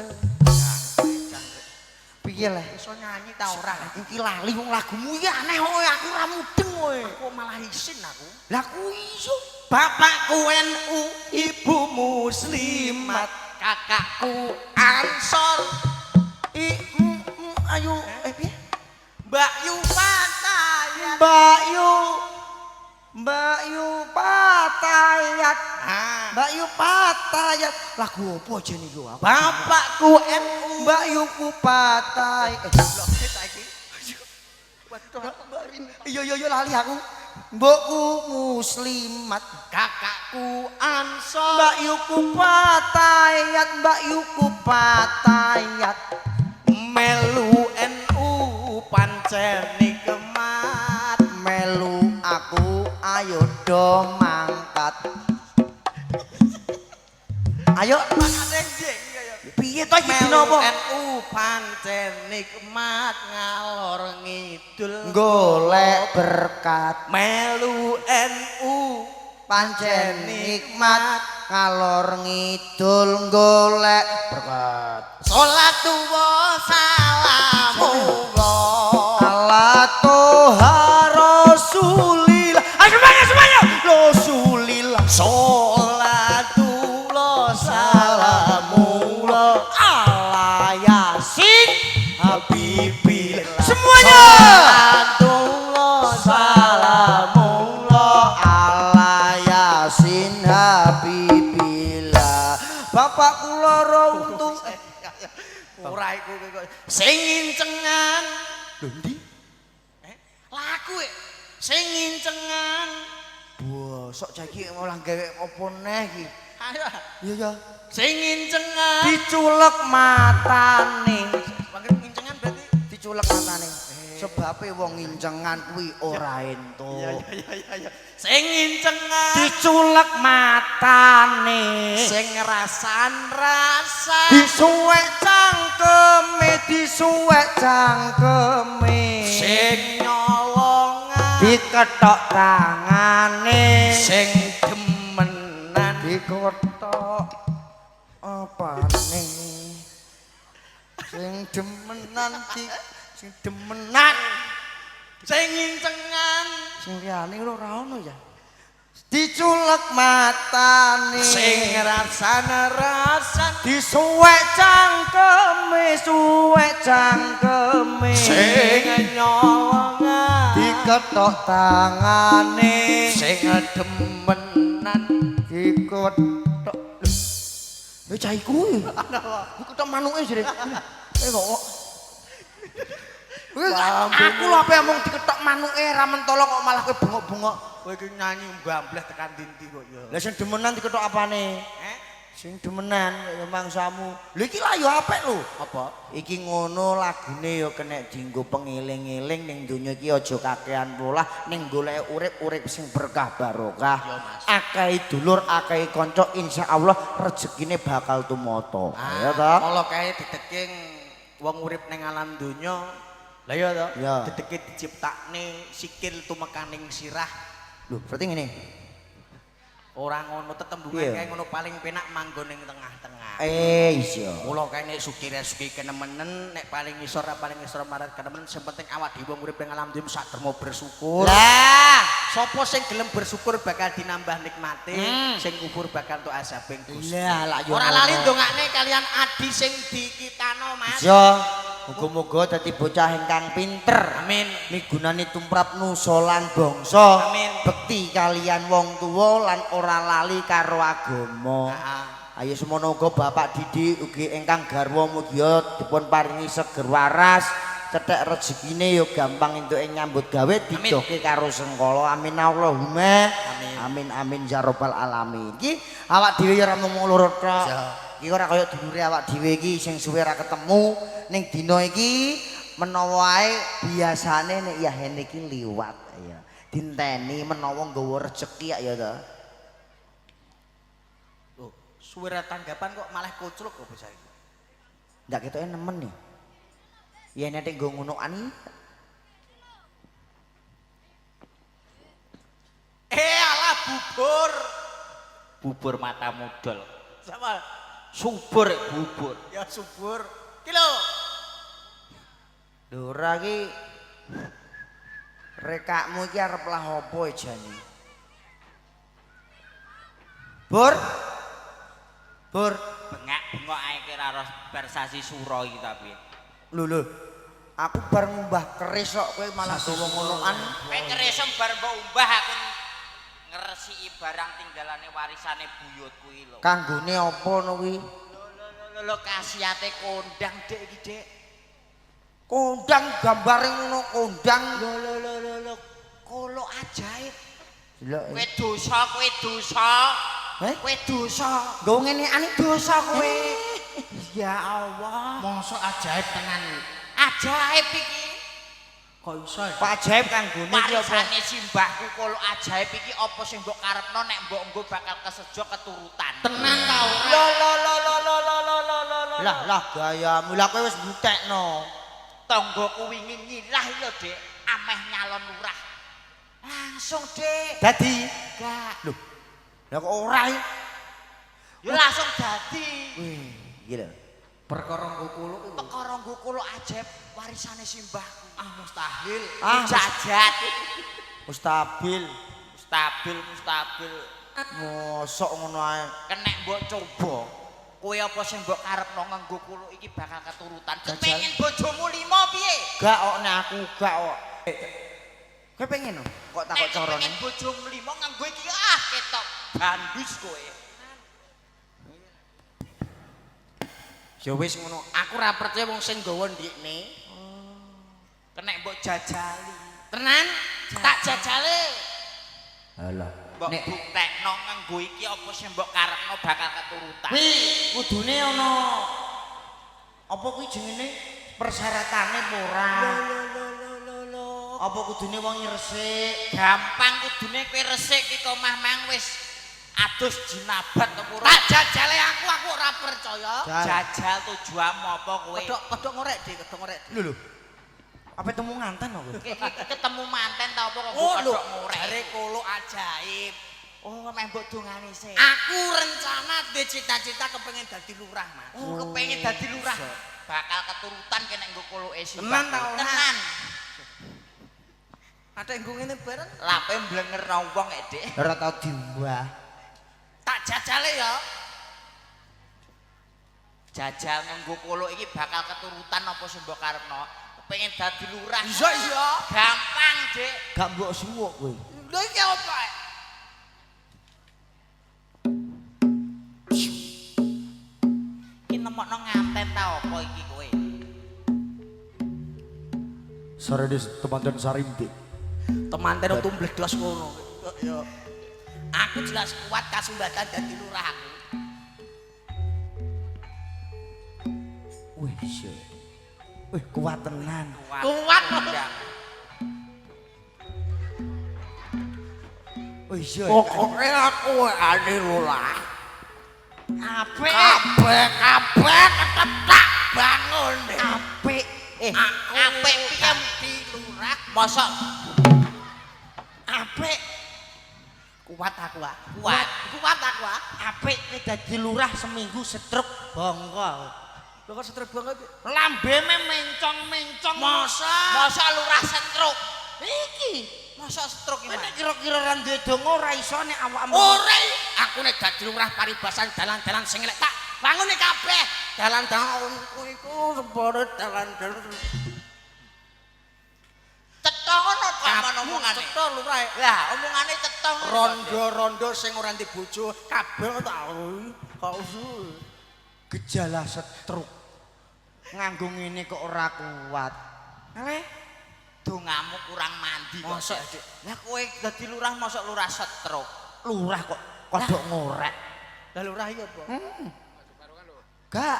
Speaker 3: Piye lah?
Speaker 2: Iso nyanyi ta ora?
Speaker 3: Iki lali wong lagumu iki aneh kowe, aku ora mudeng kowe.
Speaker 2: Kok malah isin aku.
Speaker 3: Lah kuwi iso.
Speaker 4: Bapakku NU ibu muslimat.
Speaker 2: Kakakku Ansor.
Speaker 3: I ayo eh piye?
Speaker 2: Mbak Yu Fatayat.
Speaker 3: Mbak Yu Mbak Yu Patayat.
Speaker 2: Ah.
Speaker 3: Mbak Yu Patayat. Lagu opo jane iku aku?
Speaker 4: Bapakku NU
Speaker 3: Mbak Yuku Patay. Eh,
Speaker 2: Lho saiki. Waduh,
Speaker 3: iya iya iya lali aku. Mbokku muslimat.
Speaker 2: kakakku Ansor.
Speaker 3: Mbak Yuku Patayat, Mbak Yuku Patayat.
Speaker 4: melu NU pancen nikmat.
Speaker 3: Melu aku ayo do mangkat. Ayo
Speaker 2: Makane njing kaya.
Speaker 3: piye to iki dina
Speaker 4: Melu
Speaker 3: apa?
Speaker 4: NU pancen nikmat ngalor ngidul.
Speaker 3: Golek berkat
Speaker 4: Melu NU
Speaker 3: pancen nikmat ngalor ngidul golek berkat.
Speaker 2: Salatu wa salamullah.
Speaker 3: Allah Toha Rasulillah. Ayo semuanya semuanya. Rasulillah.
Speaker 4: Salatullah.
Speaker 3: Bapakku lara untu.
Speaker 2: Ora iku kok. Sing ngincengan.
Speaker 3: Lho ndi?
Speaker 2: Laku e. Sing ngincengan.
Speaker 3: Bosok cah iki malah gawe apa neh iki?
Speaker 2: Ayo.
Speaker 3: Iya ya.
Speaker 2: Sing ngincengan.
Speaker 3: Diculek matane.
Speaker 2: Panggil ngincengan berarti.
Speaker 3: Diculek matane. Sebabe wong ngincengan kuwi ora entuk.
Speaker 2: Iya iya. Sing ngincengan.
Speaker 3: Diculek matane.
Speaker 2: Sing rasan-rasan.
Speaker 3: Disuwek cangkeme, disuwek cangkeme.
Speaker 2: Sing nyolongan.
Speaker 3: Diketok tangane.
Speaker 2: Sing demenan.
Speaker 3: Diketok apane? Sing demenan di sing demenan.
Speaker 2: Sing ngincengan.
Speaker 3: Sing liyane ora ono ya. Diculek matane.
Speaker 2: Sing rasan-rasan.
Speaker 3: Disuwek cangkeme, suwek cangkeme.
Speaker 2: Sing nyolongan.
Speaker 3: Diketok tangane.
Speaker 2: Sing demenan.
Speaker 3: Diketok. Lho cah iku. Diketok manuke jere. Eh kok. Aku lho ape omong diketok manuke ra mentolo kok malah kowe bengok-bengok.
Speaker 2: Kowe iki nyanyi gambleh tekan dinti kok ya.
Speaker 3: Lah sing demenan diketok apane?
Speaker 2: Eh?
Speaker 3: Sing demenan ya mangsamu. Lho iki lah ya apik lho.
Speaker 2: Apa?
Speaker 3: Iki ngono lagune ya kena dienggo pengeling-eling ning donya iki aja kakean polah ning golek urip-urip sing berkah barokah.
Speaker 2: Iya, Mas.
Speaker 3: Akeh dulur, akeh kanca insyaallah rezekine bakal tumata. Ya ta?
Speaker 2: Mula kae dideke wong urip ning alam donya. Lah iya to?
Speaker 3: Iya.
Speaker 2: Dideke diciptakne sikil tumekaning sirah.
Speaker 3: Lho, berarti ngene.
Speaker 2: Ora ngono tetembungan
Speaker 3: Iya.
Speaker 2: kae ngono paling penak manggon ning tengah-tengah.
Speaker 3: Eh, iya.
Speaker 2: Mula kae nek sugih-sugih kenemenen, nek paling ngisor paling ngisor marat kenemenen, sing penting awak dhewe wong urip ning alam donya sak derma bersyukur.
Speaker 3: Lah,
Speaker 2: Sopo sing gelem bersyukur bakal dinambah nikmate, sing kufur bakal entuk azabing Gusti.
Speaker 3: Lah, lak yo
Speaker 2: Ora lali
Speaker 3: ngono.
Speaker 2: ndongakne kalian adi sing dikitano, Mas.
Speaker 3: Iya. Muga-muga dadi bocah ingkang pinter.
Speaker 2: Amin.
Speaker 3: Migunani tumrap nusa lan bangsa.
Speaker 2: Amin.
Speaker 3: Bekti kalian wong tuwa lan ora lali karo agama.
Speaker 2: Heeh.
Speaker 3: Ayo semono uga Bapak Didik ugi ingkang garwa mugia dipun paringi seger waras, cethek rezekine ya gampang entuke nyambut gawe didohke karo sengkala. Amin Allahumma.
Speaker 2: Amin.
Speaker 3: Amin amin ya rabbal alamin. Iki awak dhewe ya ora mung loro tok. Iki ora kaya dulure awak dhewe iki sing suwe ora ketemu ning dina iki menawa ae biasane nek yahene iki liwat ya. Dinteni menawa nggawa rejeki ya ta.
Speaker 2: Loh, suwe ra tanggapan kok malah kocluk kok bocah iki.
Speaker 3: Ndak ketoke nemen nih. Ya nek nggo ngonoan iki.
Speaker 2: Eh alah bubur.
Speaker 5: Bubur matamu dol.
Speaker 2: Sama
Speaker 5: Subur bubur.
Speaker 2: ya subur. Ki lho.
Speaker 3: Lho ora iki rekakmu iki arep lah apa jane? Bur. Bur.
Speaker 5: Bengak-bengok ae kira ora versasi sura iki tapi.
Speaker 3: Lho lho. Aku bar ngumbah keris kok kowe malah gawa ngonoan.
Speaker 5: Kowe kerisem bar mbok umbah aku ngresiki barang tinggalane warisane buyutku iki lho.
Speaker 3: Kanggone apa ngono kuwi?
Speaker 5: Lho lho kasiate kondang Dik iki Dik.
Speaker 3: Kondang gambare ngono kondang.
Speaker 5: Lho lho lho lho lho kolok ajaib.
Speaker 3: Delok.
Speaker 5: Kowe dosa, kowe dosa.
Speaker 3: Eh?
Speaker 5: Kowe dosa.
Speaker 3: Nggo ngenekan
Speaker 5: Dosa kowe. Ya Allah.
Speaker 2: Mosok ajaib tenan.
Speaker 5: Ajaib iki.
Speaker 2: Kok iso ya?
Speaker 3: Pak ajaib kanggone iki apa?
Speaker 5: Warisane simbahku kolok ajaib iki apa sing mbok karepno nek mbok nggo bakal kesejo keturutan.
Speaker 2: Tenan ta ora?
Speaker 5: Lho lho lho lho lho lho lho lho lho lho.
Speaker 3: Lah lah gayamu lah kowe wis butekno.
Speaker 5: Tanggaku wingi nyilah lho, Dik, ameh nyalon lurah. Langsung, Dik.
Speaker 3: Dadi
Speaker 5: Gak.
Speaker 3: lho. Lah kok ora iki?
Speaker 5: Ya langsung dadi.
Speaker 3: Wih, iki lho.
Speaker 2: Perkara nggo kuluk iku.
Speaker 5: Perkara nggo kolok ajaib warisane simbahku.
Speaker 2: Ah mustahil.
Speaker 3: Ah,
Speaker 5: Jajat.
Speaker 3: mustabil.
Speaker 5: Mustabil, mustabil.
Speaker 3: Mosok ngono ae.
Speaker 5: Kenek mbok coba. Kowe apa sing mbok karepno nganggo kuluk iki bakal keturutan. Kepengin bojomu lima piye?
Speaker 3: Gak kok nek aku gak kok. Kowe pengen no? Kok takok
Speaker 5: Nek
Speaker 3: carane?
Speaker 5: kepengin bojomu lima nganggo iki ah ketok bandus kowe.
Speaker 2: Ya wis ngono, aku ora percaya wong sing nggawa ndikne.
Speaker 5: Kenek mbok jajali.
Speaker 2: Tenan, tak jajale.
Speaker 3: Alah.
Speaker 5: Mbok
Speaker 3: Nek
Speaker 5: buktekno nganggo iki apa sing mbok karepno bakal keturutan.
Speaker 3: kuwi kudune ana apa kuwi jenenge persyaratannya apa ora?
Speaker 5: Lho.
Speaker 3: Apa kudune wong resik?
Speaker 5: Gampang kudune kowe resik iki kok omah mang wis adus jinabat apa ora?
Speaker 2: Tak jajale aku ora percaya.
Speaker 5: Jajal tujuanmu apa kowe?
Speaker 2: Kedok ngorek, Dik, kedok ngorek.
Speaker 3: Lho lho. Apa temu nganten apa?
Speaker 5: Iki ketemu manten ta apa kok
Speaker 2: Oh lho,
Speaker 5: kedok ngorek?
Speaker 2: jare kolok ajaib.
Speaker 5: Oh, meh mbok dongane sik.
Speaker 2: Aku rencana duwe cita-cita kepengin dadi lurah, Mas.
Speaker 5: Oh, kepengin dadi lurah. Bakal keturutan kene nggo koloke sing.
Speaker 2: Tenan ta ora?
Speaker 5: Tenan.
Speaker 2: Ada nggo ngene bareng.
Speaker 5: Lape mblenger nang wong e, Dik.
Speaker 3: Ora tau diumbah.
Speaker 2: Tak jajale ya.
Speaker 5: Jajal nganggo kolok iki bakal keturutan apa sing mbok karepno? Kepengin dadi lurah.
Speaker 2: Iya, iya.
Speaker 5: Gampang, Dik.
Speaker 3: Gak mbok suwuk kowe.
Speaker 2: Lho iki apa?
Speaker 5: Iki nemokno nganten ta apa iki kowe?
Speaker 4: Sore di temanten Sarimpi.
Speaker 2: Temanten tuh mbledos ngono. Ya. Aku jelas kuat kasumbatan dadi lurah aku.
Speaker 3: Wih, iya. Wih, kuat tenan.
Speaker 2: Kuat.
Speaker 3: Wih, iya.
Speaker 2: Pokoke aku ane lurah.
Speaker 3: Apik.
Speaker 2: Kabeh kabeh tetep tak bangun.
Speaker 3: Apik.
Speaker 2: Aku
Speaker 5: apik piye?
Speaker 2: dadi lurah.
Speaker 5: Mosok
Speaker 3: Apik.
Speaker 2: Kuat aku ah.
Speaker 5: Kuat.
Speaker 2: Kuat aku ah.
Speaker 3: Apik kowe dadi lurah seminggu setruk bongko.
Speaker 2: Lho kok setruk banget.
Speaker 3: Lambene mencong-mencong.
Speaker 2: Masa?
Speaker 5: Mosok lurah setruk.
Speaker 3: Iki.
Speaker 5: Mosok setruk iki.
Speaker 3: Kowe nek kira-kira ora duwe donga ora iso nek awakmu.
Speaker 2: Ora, aku nek dadi lurah paribasan dalan-dalan sing elek tak bangune kabeh. Dalan-dalanku iku sepore dalan-dalan.
Speaker 5: Cetha ngono kok aman omongane.
Speaker 2: Cetha lurah.
Speaker 5: Lah, omongane cetha ngono.
Speaker 2: Rondo-rondo sing ora ndek bojo kabeh tak kok
Speaker 3: Gejala setruk. Nganggo ngene kok ora kuat.
Speaker 5: Leh, dongamu kurang mandi kok.
Speaker 2: Mosok, Dik.
Speaker 5: Lah kowe dadi lurah mosok lurah setruk.
Speaker 3: Lurah kok kodhok ngorek.
Speaker 2: Lah lurah iki apa?
Speaker 3: Gak.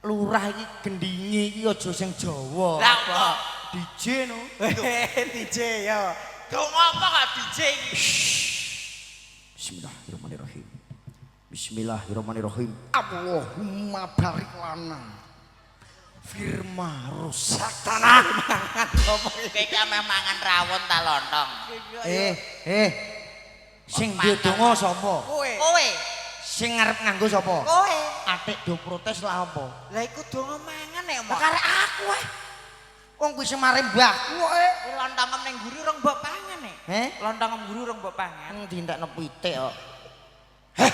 Speaker 3: Lurah iki gendinge iki aja sing Jawa.
Speaker 5: Lah apa?
Speaker 3: DJ no.
Speaker 4: DJ ya.
Speaker 5: Donga apa kok DJ iki?
Speaker 3: Bismillahirrahmanirrahim. Bismillahirrahmanirrahim.
Speaker 2: Allahumma barik lana.
Speaker 3: Firma rusak tanah.
Speaker 5: Kowe iki ameh mangan rawon ta lontong.
Speaker 3: Eh. Sing duwe donga sapa?
Speaker 2: Kowe.
Speaker 5: Kowe,
Speaker 3: Sing ngarep nganggo sapa?
Speaker 5: kowe.
Speaker 3: Atik do protes lah apa?
Speaker 5: Lah iku donga mangan nek
Speaker 3: Lah karek aku eh. Wong kuwi sing mare mbahku kok eh.
Speaker 5: Kowe lontongem ning mburi rong mbok pangan nek.
Speaker 3: Heh?
Speaker 5: Lontongem mburi rong mbok pangan.
Speaker 3: Nang dintekno pitik kok. Heh.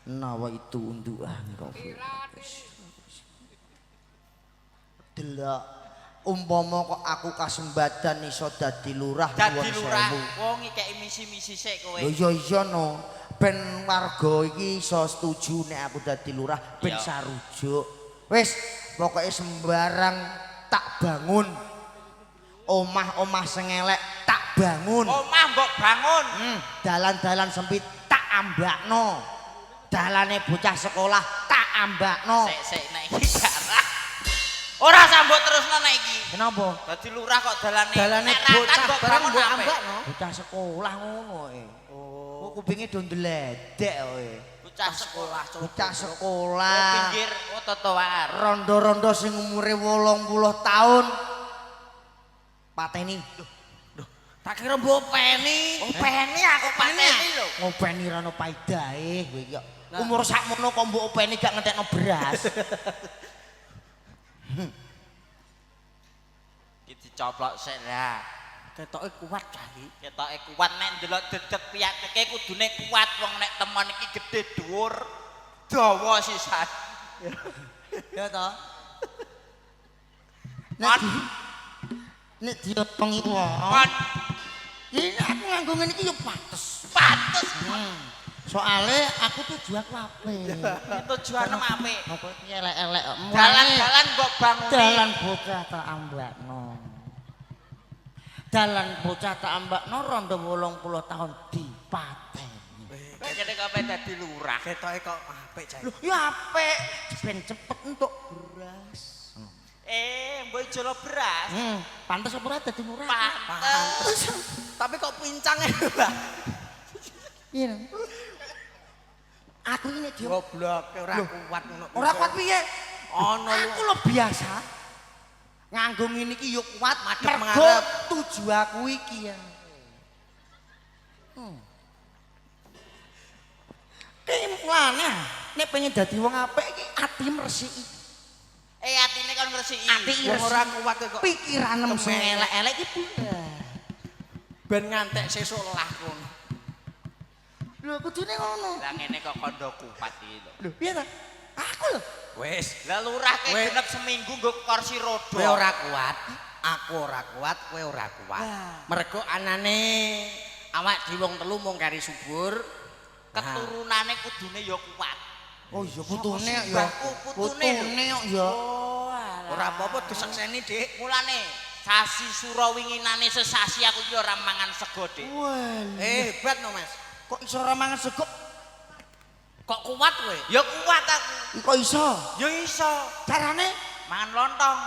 Speaker 3: Nawa itu undukan kok. Delok umpama kok aku kasembadan iso dadi lurah
Speaker 5: Dadi
Speaker 3: nuwun
Speaker 5: lurah,
Speaker 3: sewu.
Speaker 5: wong ngekeki misi-misi sik kowe.
Speaker 3: Lho iya iya no. Ben warga iki iso setuju nek aku dadi lurah ben
Speaker 5: Iya.
Speaker 3: sarujuk. Wis, pokoke sembarang tak bangun. Omah-omah sing elek tak bangun.
Speaker 5: Omah mbok bangun.
Speaker 3: Dalan-dalan sempit tak ambakno. Dalane bocah sekolah tak ambakno.
Speaker 5: Sik sik nek iki garah. Ora sambok terusno nek iki.
Speaker 3: Kenapa?
Speaker 5: Dadi lurah kok dalane
Speaker 2: Dalane
Speaker 5: nek ratan
Speaker 2: bocah
Speaker 5: mbok
Speaker 2: bareng
Speaker 5: bangun
Speaker 2: mbok
Speaker 5: apik.
Speaker 2: ambakno.
Speaker 3: Bocah sekolah ngono e. Oh. Kupinge do ndledek kowe.
Speaker 5: Bocah sekolah.
Speaker 3: Bocah
Speaker 5: Oh,
Speaker 3: sekolah.
Speaker 5: pinggir oh trotoar.
Speaker 3: Rondo-rondo sing umure 80 tahun. Pateni.
Speaker 2: Tak kira mbok peni.
Speaker 3: Openi aku
Speaker 5: Pateni lho.
Speaker 3: Ngopeni ra ono paedahe kowe iki kok. Umur sakmono kok mbok openi gak ngentekno beras.
Speaker 5: Iki dicoplok sik lah.
Speaker 2: Ketoke kuat cah iki.
Speaker 5: Ketoke kuat nek ndelok dedeg piyateke kudune kuat wong nek temon iki gedhe dhuwur dawa sisan.
Speaker 2: Ya toh.
Speaker 3: Nek nek diomongi wong.
Speaker 5: Kon
Speaker 3: Iki aku nganggo ngene iki ya pantes.
Speaker 5: pantes.
Speaker 3: Soale aku tujuanku apik.
Speaker 5: Tujuane apik.
Speaker 3: Apa iki elek-elek kok.
Speaker 5: Dalan-dalan mbok bangune.
Speaker 3: Dalan bocah tak ambakno. Dalan bocah tak ambakno rondo 80 tahun dipateni.
Speaker 5: Kene kok pe dadi lurah.
Speaker 2: Ketoke kok apik cah.
Speaker 3: Lho, ya apik, ben cepet entuk beras.
Speaker 5: Mbok ijolo beras.
Speaker 3: Pantes apa ora dadi lurah?
Speaker 5: Pantes.
Speaker 2: Tapi kok pincang e, Mbak.
Speaker 3: Iya. Aku ini dia
Speaker 2: Goblok ora kuat ngono.
Speaker 3: ora kuat piye?
Speaker 2: Ana lu.
Speaker 3: Aku lo biasa. Nganggo ngene iki yo kuat
Speaker 2: Madhep
Speaker 3: mergo
Speaker 2: mengarep.
Speaker 3: tuju aku iki ya. Ki mulane nek pengen dadi wong apik iki ati mresiki.
Speaker 5: Atine kon ngresiki.
Speaker 3: Ati
Speaker 2: Wong ora kuat kok.
Speaker 3: Pikiranem sing elek-elek iki piye?
Speaker 2: Ben ngantek sesuk lelah kono.
Speaker 3: Lho kudune ngono.
Speaker 5: Lah ngene kok kondo kupat iki lho.
Speaker 3: Lho piye ta? Aku lho.
Speaker 2: Wis,
Speaker 5: Lah lurah ki genep seminggu nggo kursi roda.
Speaker 2: kowe ora kuat, aku ora kuat, kowe ora kuat. Mergo anane awak dhewe wong telu mung kari subur,
Speaker 5: Keturunane kudune ya kuat.
Speaker 3: Oh iya putune ya.
Speaker 5: Mbahku putune lho.
Speaker 3: Putune kok ya.
Speaker 5: Oh alah.
Speaker 2: Ora apa-apa disekseni, Dik.
Speaker 5: Mulane sasi sura winginane sesasi aku iki ora mangan sego, Dik.
Speaker 3: Wah,
Speaker 2: Hebat no, Mas.
Speaker 3: kok iso ora mangan sego?
Speaker 2: Kok kuat kowe?
Speaker 5: Ya kuat aku.
Speaker 3: Kok iso?
Speaker 5: Ya iso.
Speaker 3: Carane
Speaker 5: Mangan lontong.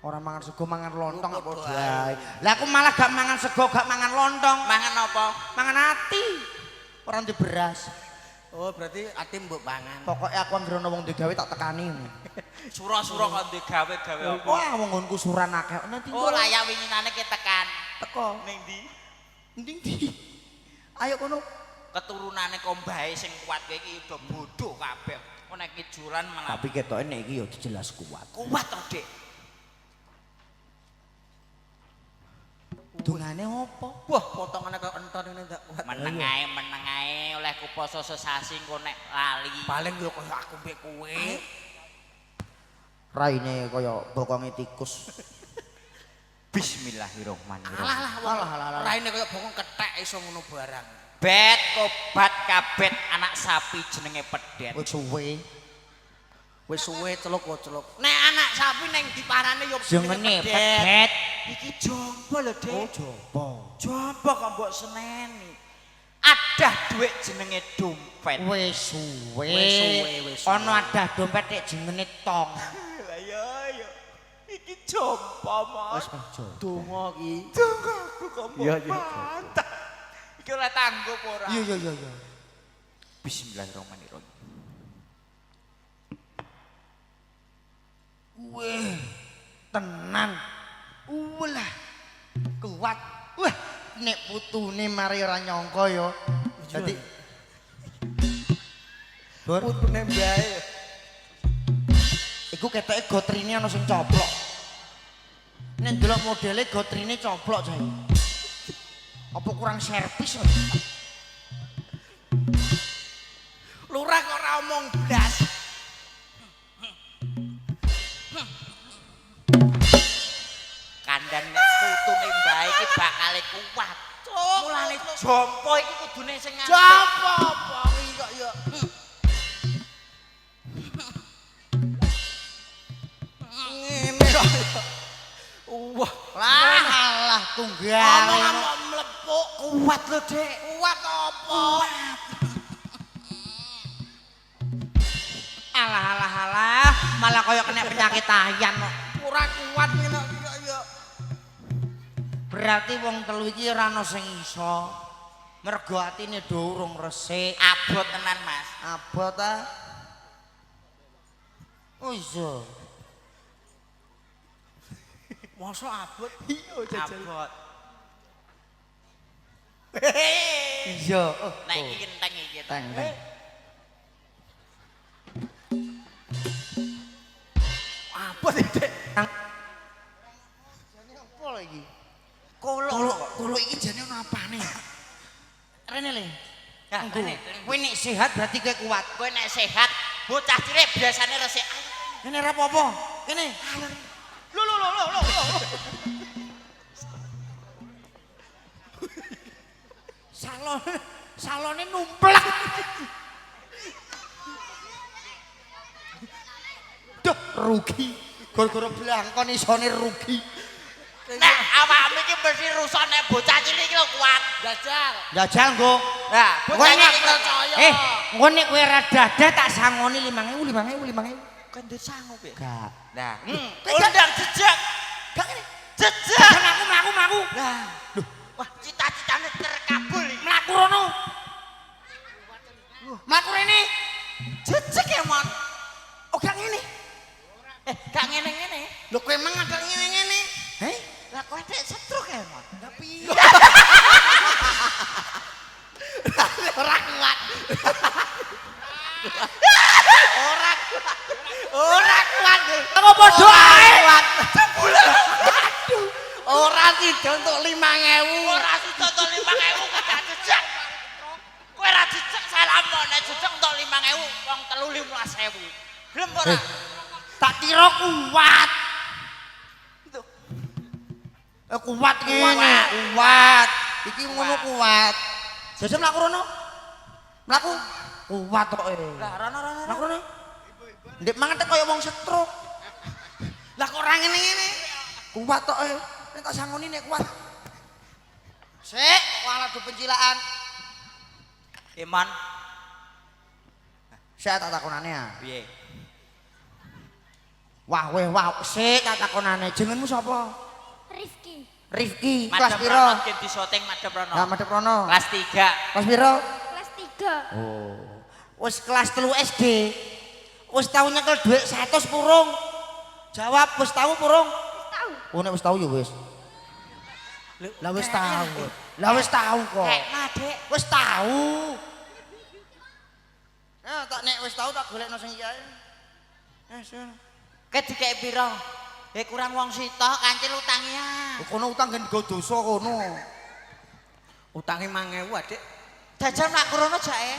Speaker 3: ora mangan sego mangan lontong apa wae. Lah aku malah gak mangan sego, gak mangan lontong,
Speaker 5: Mangan apa?
Speaker 3: mangan ati. Ora ndek beras.
Speaker 2: Oh, berarti ati mbok pangan.
Speaker 3: Pokoke aku anggere ana wong digawe tak tekani.
Speaker 5: Sura-sura kok ndek gawe-gawe apa?
Speaker 3: Wah, wong nggonku suran akeh. Nanti
Speaker 5: Oh, layak winginane ki tekan.
Speaker 3: teko.
Speaker 5: Ning ndi?
Speaker 3: Ndi ndi? Ayo kono.
Speaker 5: Keturunane kok mbae sing kuat kowe iki udah bodoh kabeh. Kok nek kijuran malah
Speaker 3: Tapi ketoke nek iki ya jelas kuat.
Speaker 5: kuat to, Dik.
Speaker 3: Dungane opo?
Speaker 2: Wah, potongane kaya enton ngene ndak kuat.
Speaker 5: Meneng ae olehku poso sesasi engko nek lali.
Speaker 2: Paling yo kaya aku mbek kowe.
Speaker 3: Raine kaya bokonge tikus.
Speaker 5: Bismillahirrahmanirrahim.
Speaker 2: Alah lah wong. Raine kaya bokong kethek iso ngono barang.
Speaker 5: Bet kobat kabet anak sapi jenenge pedet.
Speaker 3: Wis suwe.
Speaker 2: Wis suwe celuk kok celuk. Nek anak sapi ning diparane yo
Speaker 3: Jenenge pedet.
Speaker 5: Iki jompo lho, Dik.
Speaker 3: Oh, jompo.
Speaker 5: Jompo kok mbok seneni. Adah dhuwit jenenge dompet.
Speaker 3: Wis suwe.
Speaker 2: Wis suwe, wis suwe.
Speaker 3: Ana adah dompet nek jenenge tong.
Speaker 5: Lah ya ya. Iki jompo, Mas.
Speaker 3: Wis jompo.
Speaker 2: Donga iki.
Speaker 5: Donga aku kok mbok pantah. Iki oleh tanggup ora?
Speaker 3: Iya iya iya iya.
Speaker 5: Bismillahirrahmanirrahim.
Speaker 3: Wih, tenan. Walah. Kuat. Wah, nek putune mari ora nyangka ya. Dadi Bor,
Speaker 2: Putune mbae.
Speaker 3: iku ketoke gotrine ana sing coplok. Nek ndelok modele gotrine coplok cah. Apa kurang servis?
Speaker 2: Lurah kok ora omong blas.
Speaker 5: Kandhan nek putune mbae iki bakale kuat. Mulane jompo iki kudune sing apik.
Speaker 2: Jompo apa iki kok ya. Ngene kok ya. Wah,
Speaker 3: Lah alah tunggal.
Speaker 2: omong mlepuk
Speaker 5: Kuat lho, Dik.
Speaker 2: kuat apa?
Speaker 3: Alah alah alah, malah kaya kena penyakit ayam kok.
Speaker 2: Ora kuat ngene kok ya.
Speaker 3: Berarti wong telu iki ora ana sing iso. Mergo atine do urung resik.
Speaker 5: Abot tenan, Mas.
Speaker 3: Abot ta? Oh iya.
Speaker 2: Mosok abot?
Speaker 4: Iya
Speaker 5: Abot.
Speaker 3: Iya. Oh,
Speaker 5: Nek iki kenteng iki.
Speaker 3: teng teng.
Speaker 2: Abot iki, Dik.
Speaker 3: Jane apa lho iki? Kolok, kolok iki jane ono apane? Rene le.
Speaker 5: Ya,
Speaker 3: Engko.
Speaker 5: rene.
Speaker 3: Kowe nek sehat berarti kowe kuat.
Speaker 5: Kowe nek sehat, bocah cilik biasane resik.
Speaker 3: Kene ora apa-apa. Kene.
Speaker 5: Lho lho lho lho lho.
Speaker 3: Salon Salone numplek. Duh, rugi. Gara-gara blangkon isone rugi.
Speaker 5: Nek awakmu iki mesti rusak nek bocah cilik iki lho kuat.
Speaker 2: Jajal.
Speaker 3: Jajal nggo.
Speaker 5: Nah, bocah cilik
Speaker 2: percaya.
Speaker 3: Engko nek kowe ora dadah tak sangoni 5000 5000 5000.
Speaker 5: Kan duit sangu piye?
Speaker 3: Gak.
Speaker 5: Nah, undang jejak.
Speaker 3: Gak ngene.
Speaker 5: Jejak.
Speaker 3: Mlaku mlaku mlaku.
Speaker 5: Lah. Lho, wah cita-citane terkabul iki.
Speaker 3: Mlaku rono. Mlaku rene.
Speaker 5: Jejak ya, Mon.
Speaker 3: Oh gak ngene.
Speaker 5: Gak ngene-ngene.
Speaker 2: Lho kowe emang ada ngene-ngene.
Speaker 3: Heh?
Speaker 5: Lah kowe dek setruk ya, Mon.
Speaker 2: Lah piye? Ora kuat. Ora kuat. Ora kuat.
Speaker 3: Apa padha ae?
Speaker 2: Kuat. Aduh. Ora sida entuk 5000.
Speaker 5: Ora sida entuk 5000 kok gak jejak. Kowe ora jejak salam nek jejak entuk 5000 wong telu 15000. Gelem ora?
Speaker 3: Tak kira kuat. Kuat ngene, kuat. Iki ngono kuat. Jajal mlaku rono. Mlaku. Kuat tok e.
Speaker 5: Lah rono rono.
Speaker 3: Mlaku rono. Ndek mangan tek kaya wong stroke.
Speaker 2: Lah kok ora ngene-ngene?
Speaker 3: Kuat tok e. Nek tak sangoni nek kuat. Sik, walah do pencilaan.
Speaker 5: Iman.
Speaker 3: Sik tak takonane ya.
Speaker 5: Piye?
Speaker 3: Wah weh wah, sik tak takonane. Jenengmu sapa?
Speaker 1: Rifki.
Speaker 3: Rifki, kelas
Speaker 5: Madhep
Speaker 3: piro?
Speaker 5: rono ki disoting madhep rono.
Speaker 3: Lah madhep rono.
Speaker 5: Kelas 3.
Speaker 3: Kelas piro?
Speaker 1: Kelas 3.
Speaker 3: Oh. Wis kelas 3 SD. Wis tau nyekel dhuwit 100 purung. Jawab wis tau purung?
Speaker 1: Wis tau.
Speaker 3: Oh nek wis tau ya wis. Lah wis tau. Lah wis tau kok.
Speaker 5: Kekna, Dik.
Speaker 3: Wis tau. Ya tak nek wis tau tak golekno sing iki ae. Eh, sing.
Speaker 5: Ke dikek piro? Kurang wong sitok kancil utange ya.
Speaker 3: Kono utang gen nggo dosa kono.
Speaker 2: Utange 5000, Adik.
Speaker 5: Jajal mlaku rono jake.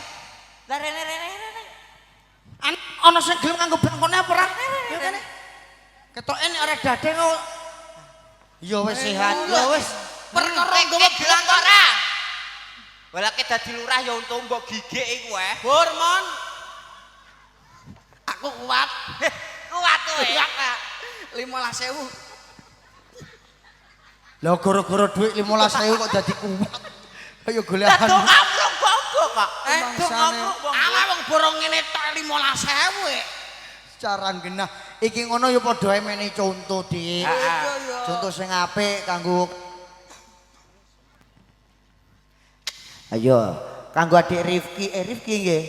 Speaker 5: Lah rene rene rene.
Speaker 3: Ana sing gelem nganggo blangkone apa ora? Ya kene. Ketoke nek ora dade kok. Ya wis sehat, ya wis.
Speaker 5: Perkara nggawa blangkon ora. Walake dadi lurah ya untung mbok gigik iku eh.
Speaker 2: Bur, Mon. Aku kuat.
Speaker 5: Kuat kowe.
Speaker 2: 15.000.
Speaker 3: Lah gara-gara dhuwit 15.000 kok dadi kuat. Ayo
Speaker 5: Lah
Speaker 3: golekan.
Speaker 5: dong amrung bonggo kok. Dong
Speaker 3: Mangsane.
Speaker 5: amrung bonggo.
Speaker 2: Alah wong borong ngene tok 15.000 e.
Speaker 3: Secara genah iki ngono ya padha ae mene conto, Dik.
Speaker 5: Heeh.
Speaker 3: Conto sing apik kanggo Ayo, kanggo adik Rifki, Rifki nggih.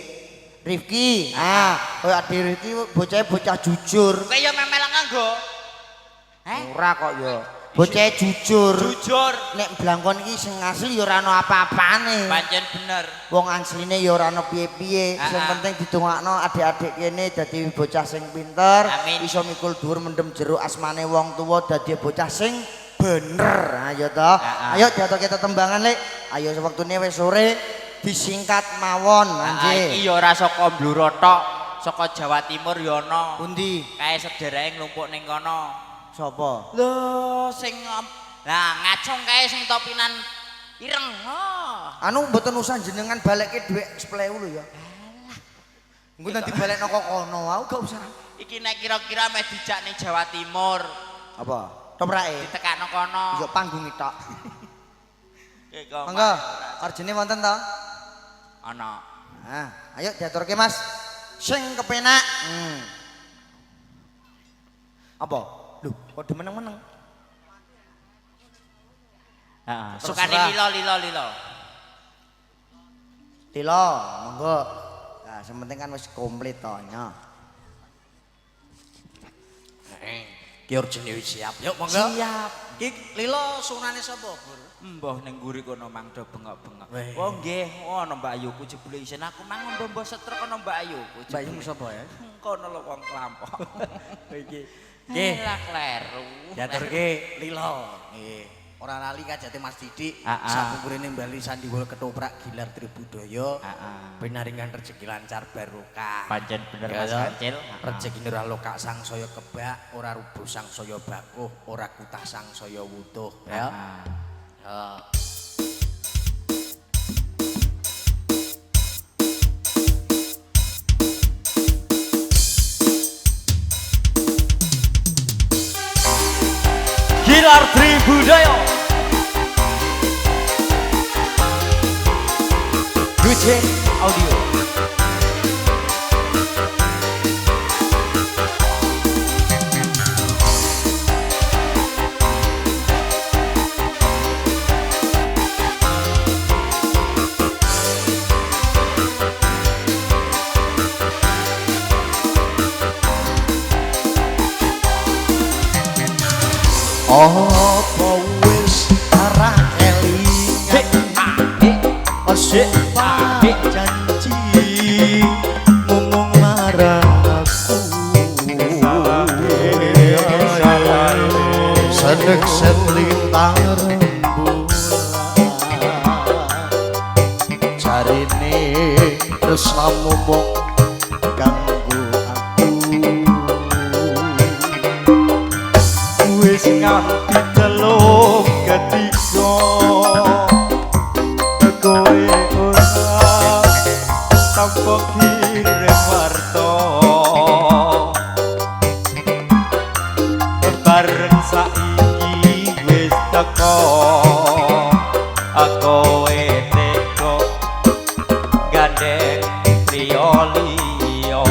Speaker 3: Rifki, ah, koyo adik Rifki bocahe bocah jujur.
Speaker 5: Kowe ya memel nganggo. Eh?
Speaker 3: Ora kok ya. Bocahe jujur.
Speaker 5: Jujur.
Speaker 3: Nek blangkon iki sing asli ya ora ana apa-apane.
Speaker 5: Pancen bener.
Speaker 3: Wong asline ya ora ana piye-piye. Sing
Speaker 5: Ah, ah.
Speaker 3: penting didongakno adik-adik kene dadi bocah sing pinter,
Speaker 5: Amin.
Speaker 3: iso mikul dhuwur mendem jero asmane wong tuwa dadi bocah sing bener. Ayo toh.
Speaker 5: Ah, ah.
Speaker 3: Ayo diaturke tetembangan, Lek. Ayo wektune wis sore disingkat mawon,
Speaker 5: Ah, iki
Speaker 3: anjir.
Speaker 5: ya ora saka Bluro tok, saka Jawa Timur ya ana.
Speaker 3: Pundi?
Speaker 5: Kae sedereke nglumpuk ning kono.
Speaker 3: Sapa?
Speaker 5: Lho sing lah ngacung kae sing topinan ireng. Oh.
Speaker 3: Anu mboten usah jenengan balekke dhuwit 10.000 lho ya. Engko nanti balekno kok kono, aku gak usah.
Speaker 5: Iki nek kira-kira meh dijak ning Jawa Timur,
Speaker 3: Apa? Toprake.
Speaker 5: ditekakno kono.
Speaker 3: Yo panggung tok.
Speaker 5: Iku,
Speaker 3: Monggo, arjene wonten to?
Speaker 5: Ana.
Speaker 3: Nah, ayo diaturke Mas. Sing kepenak. Apa? Lho, kok meneng-meneng?
Speaker 5: Heeh.
Speaker 3: Terserah.
Speaker 5: Sukane lilo lilo lilo.
Speaker 3: Lilo, monggo. Nah, sing penting kan wis komplit to, nya.
Speaker 2: Ki urjene wis siap. Yuk monggo.
Speaker 5: Siap.
Speaker 2: Ki lilo sunane sapa, Bur?
Speaker 5: Mbah ning mburi kono mang do bengok-bengok.
Speaker 2: Weh.
Speaker 5: Oh nggih, ana Mbak Ayuku jebule isin aku mang mbah setrek ana Mbak Ayuku.
Speaker 2: Mbak Ayumu sapa ya?
Speaker 5: Kono lho wong klampok.
Speaker 4: Iki. Nggih.
Speaker 5: Lah kleru.
Speaker 4: Diaturke lilo.
Speaker 2: Nggih. Ora lali kajate Mas Didik,
Speaker 5: Ah, ah.
Speaker 2: sapungkurene Bali Sandiwala Ketoprak Gilar Tribudaya.
Speaker 5: Ah, ah.
Speaker 2: Pinaringan rezeki lancar barokah.
Speaker 5: Pancen bener
Speaker 2: Ya
Speaker 5: Mas
Speaker 2: toh?
Speaker 5: Kancil.
Speaker 2: Rezekine ora lokak sangsaya kebak, ora rubuh sangsaya bakuh, ora kutah sangsaya wutuh, ya.
Speaker 5: Ah.
Speaker 2: Ya.
Speaker 4: Gilar Tribudaya Duce Audio.
Speaker 6: Apa wis ora kelingan sumpah janji ngomong marang aku sedek selintang rembulan jarine tresnamu mung kanggo aku
Speaker 7: wis nganti telung ketiga kowe ora tanpa kirim warta bareng saiki wis teko kowe teko gandeng priya liya.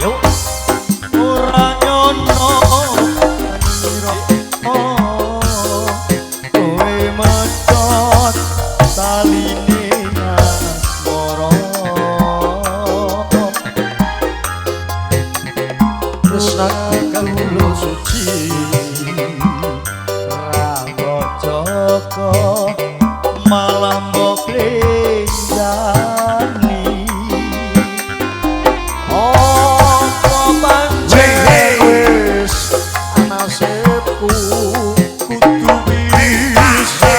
Speaker 4: Yo
Speaker 7: Ora nyono nira kowe metot taline asmara
Speaker 6: tresnaku kawula suci
Speaker 7: ra joko malah mbok lindani apa pancen
Speaker 6: wis nasibku
Speaker 7: kudu bisa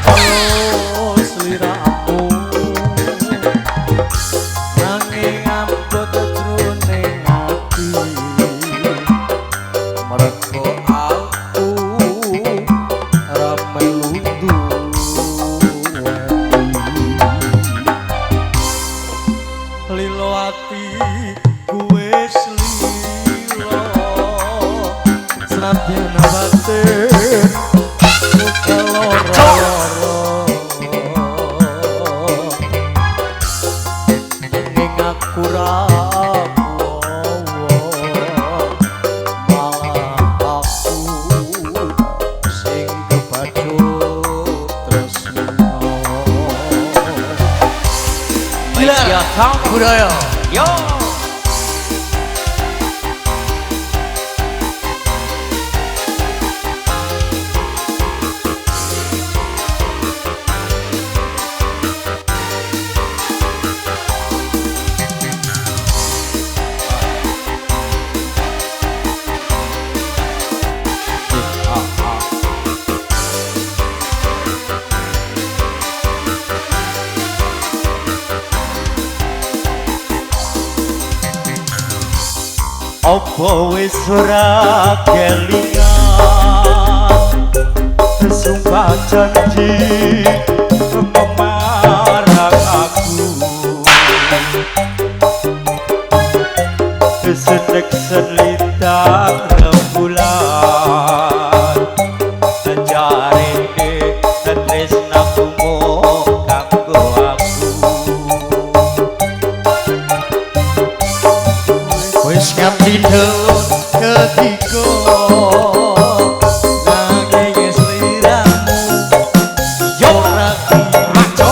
Speaker 7: terus liramu nanging abot jroning ati
Speaker 6: mergo aku ora melu duweni
Speaker 7: lilo ati wis lilo senadyan batin keloro
Speaker 6: ning aku ra malah aku sing kebacut tresno.
Speaker 4: Gilar
Speaker 6: Budaya.
Speaker 4: Yo.
Speaker 7: Apa wis ora kelingan sumpah janji marang aku sedek selintang rembulan jarene tresnaku mung kanggo aku
Speaker 6: Wis nganti delun ketiga
Speaker 7: nanging sliramu
Speaker 4: Yo
Speaker 7: ora
Speaker 4: Maco.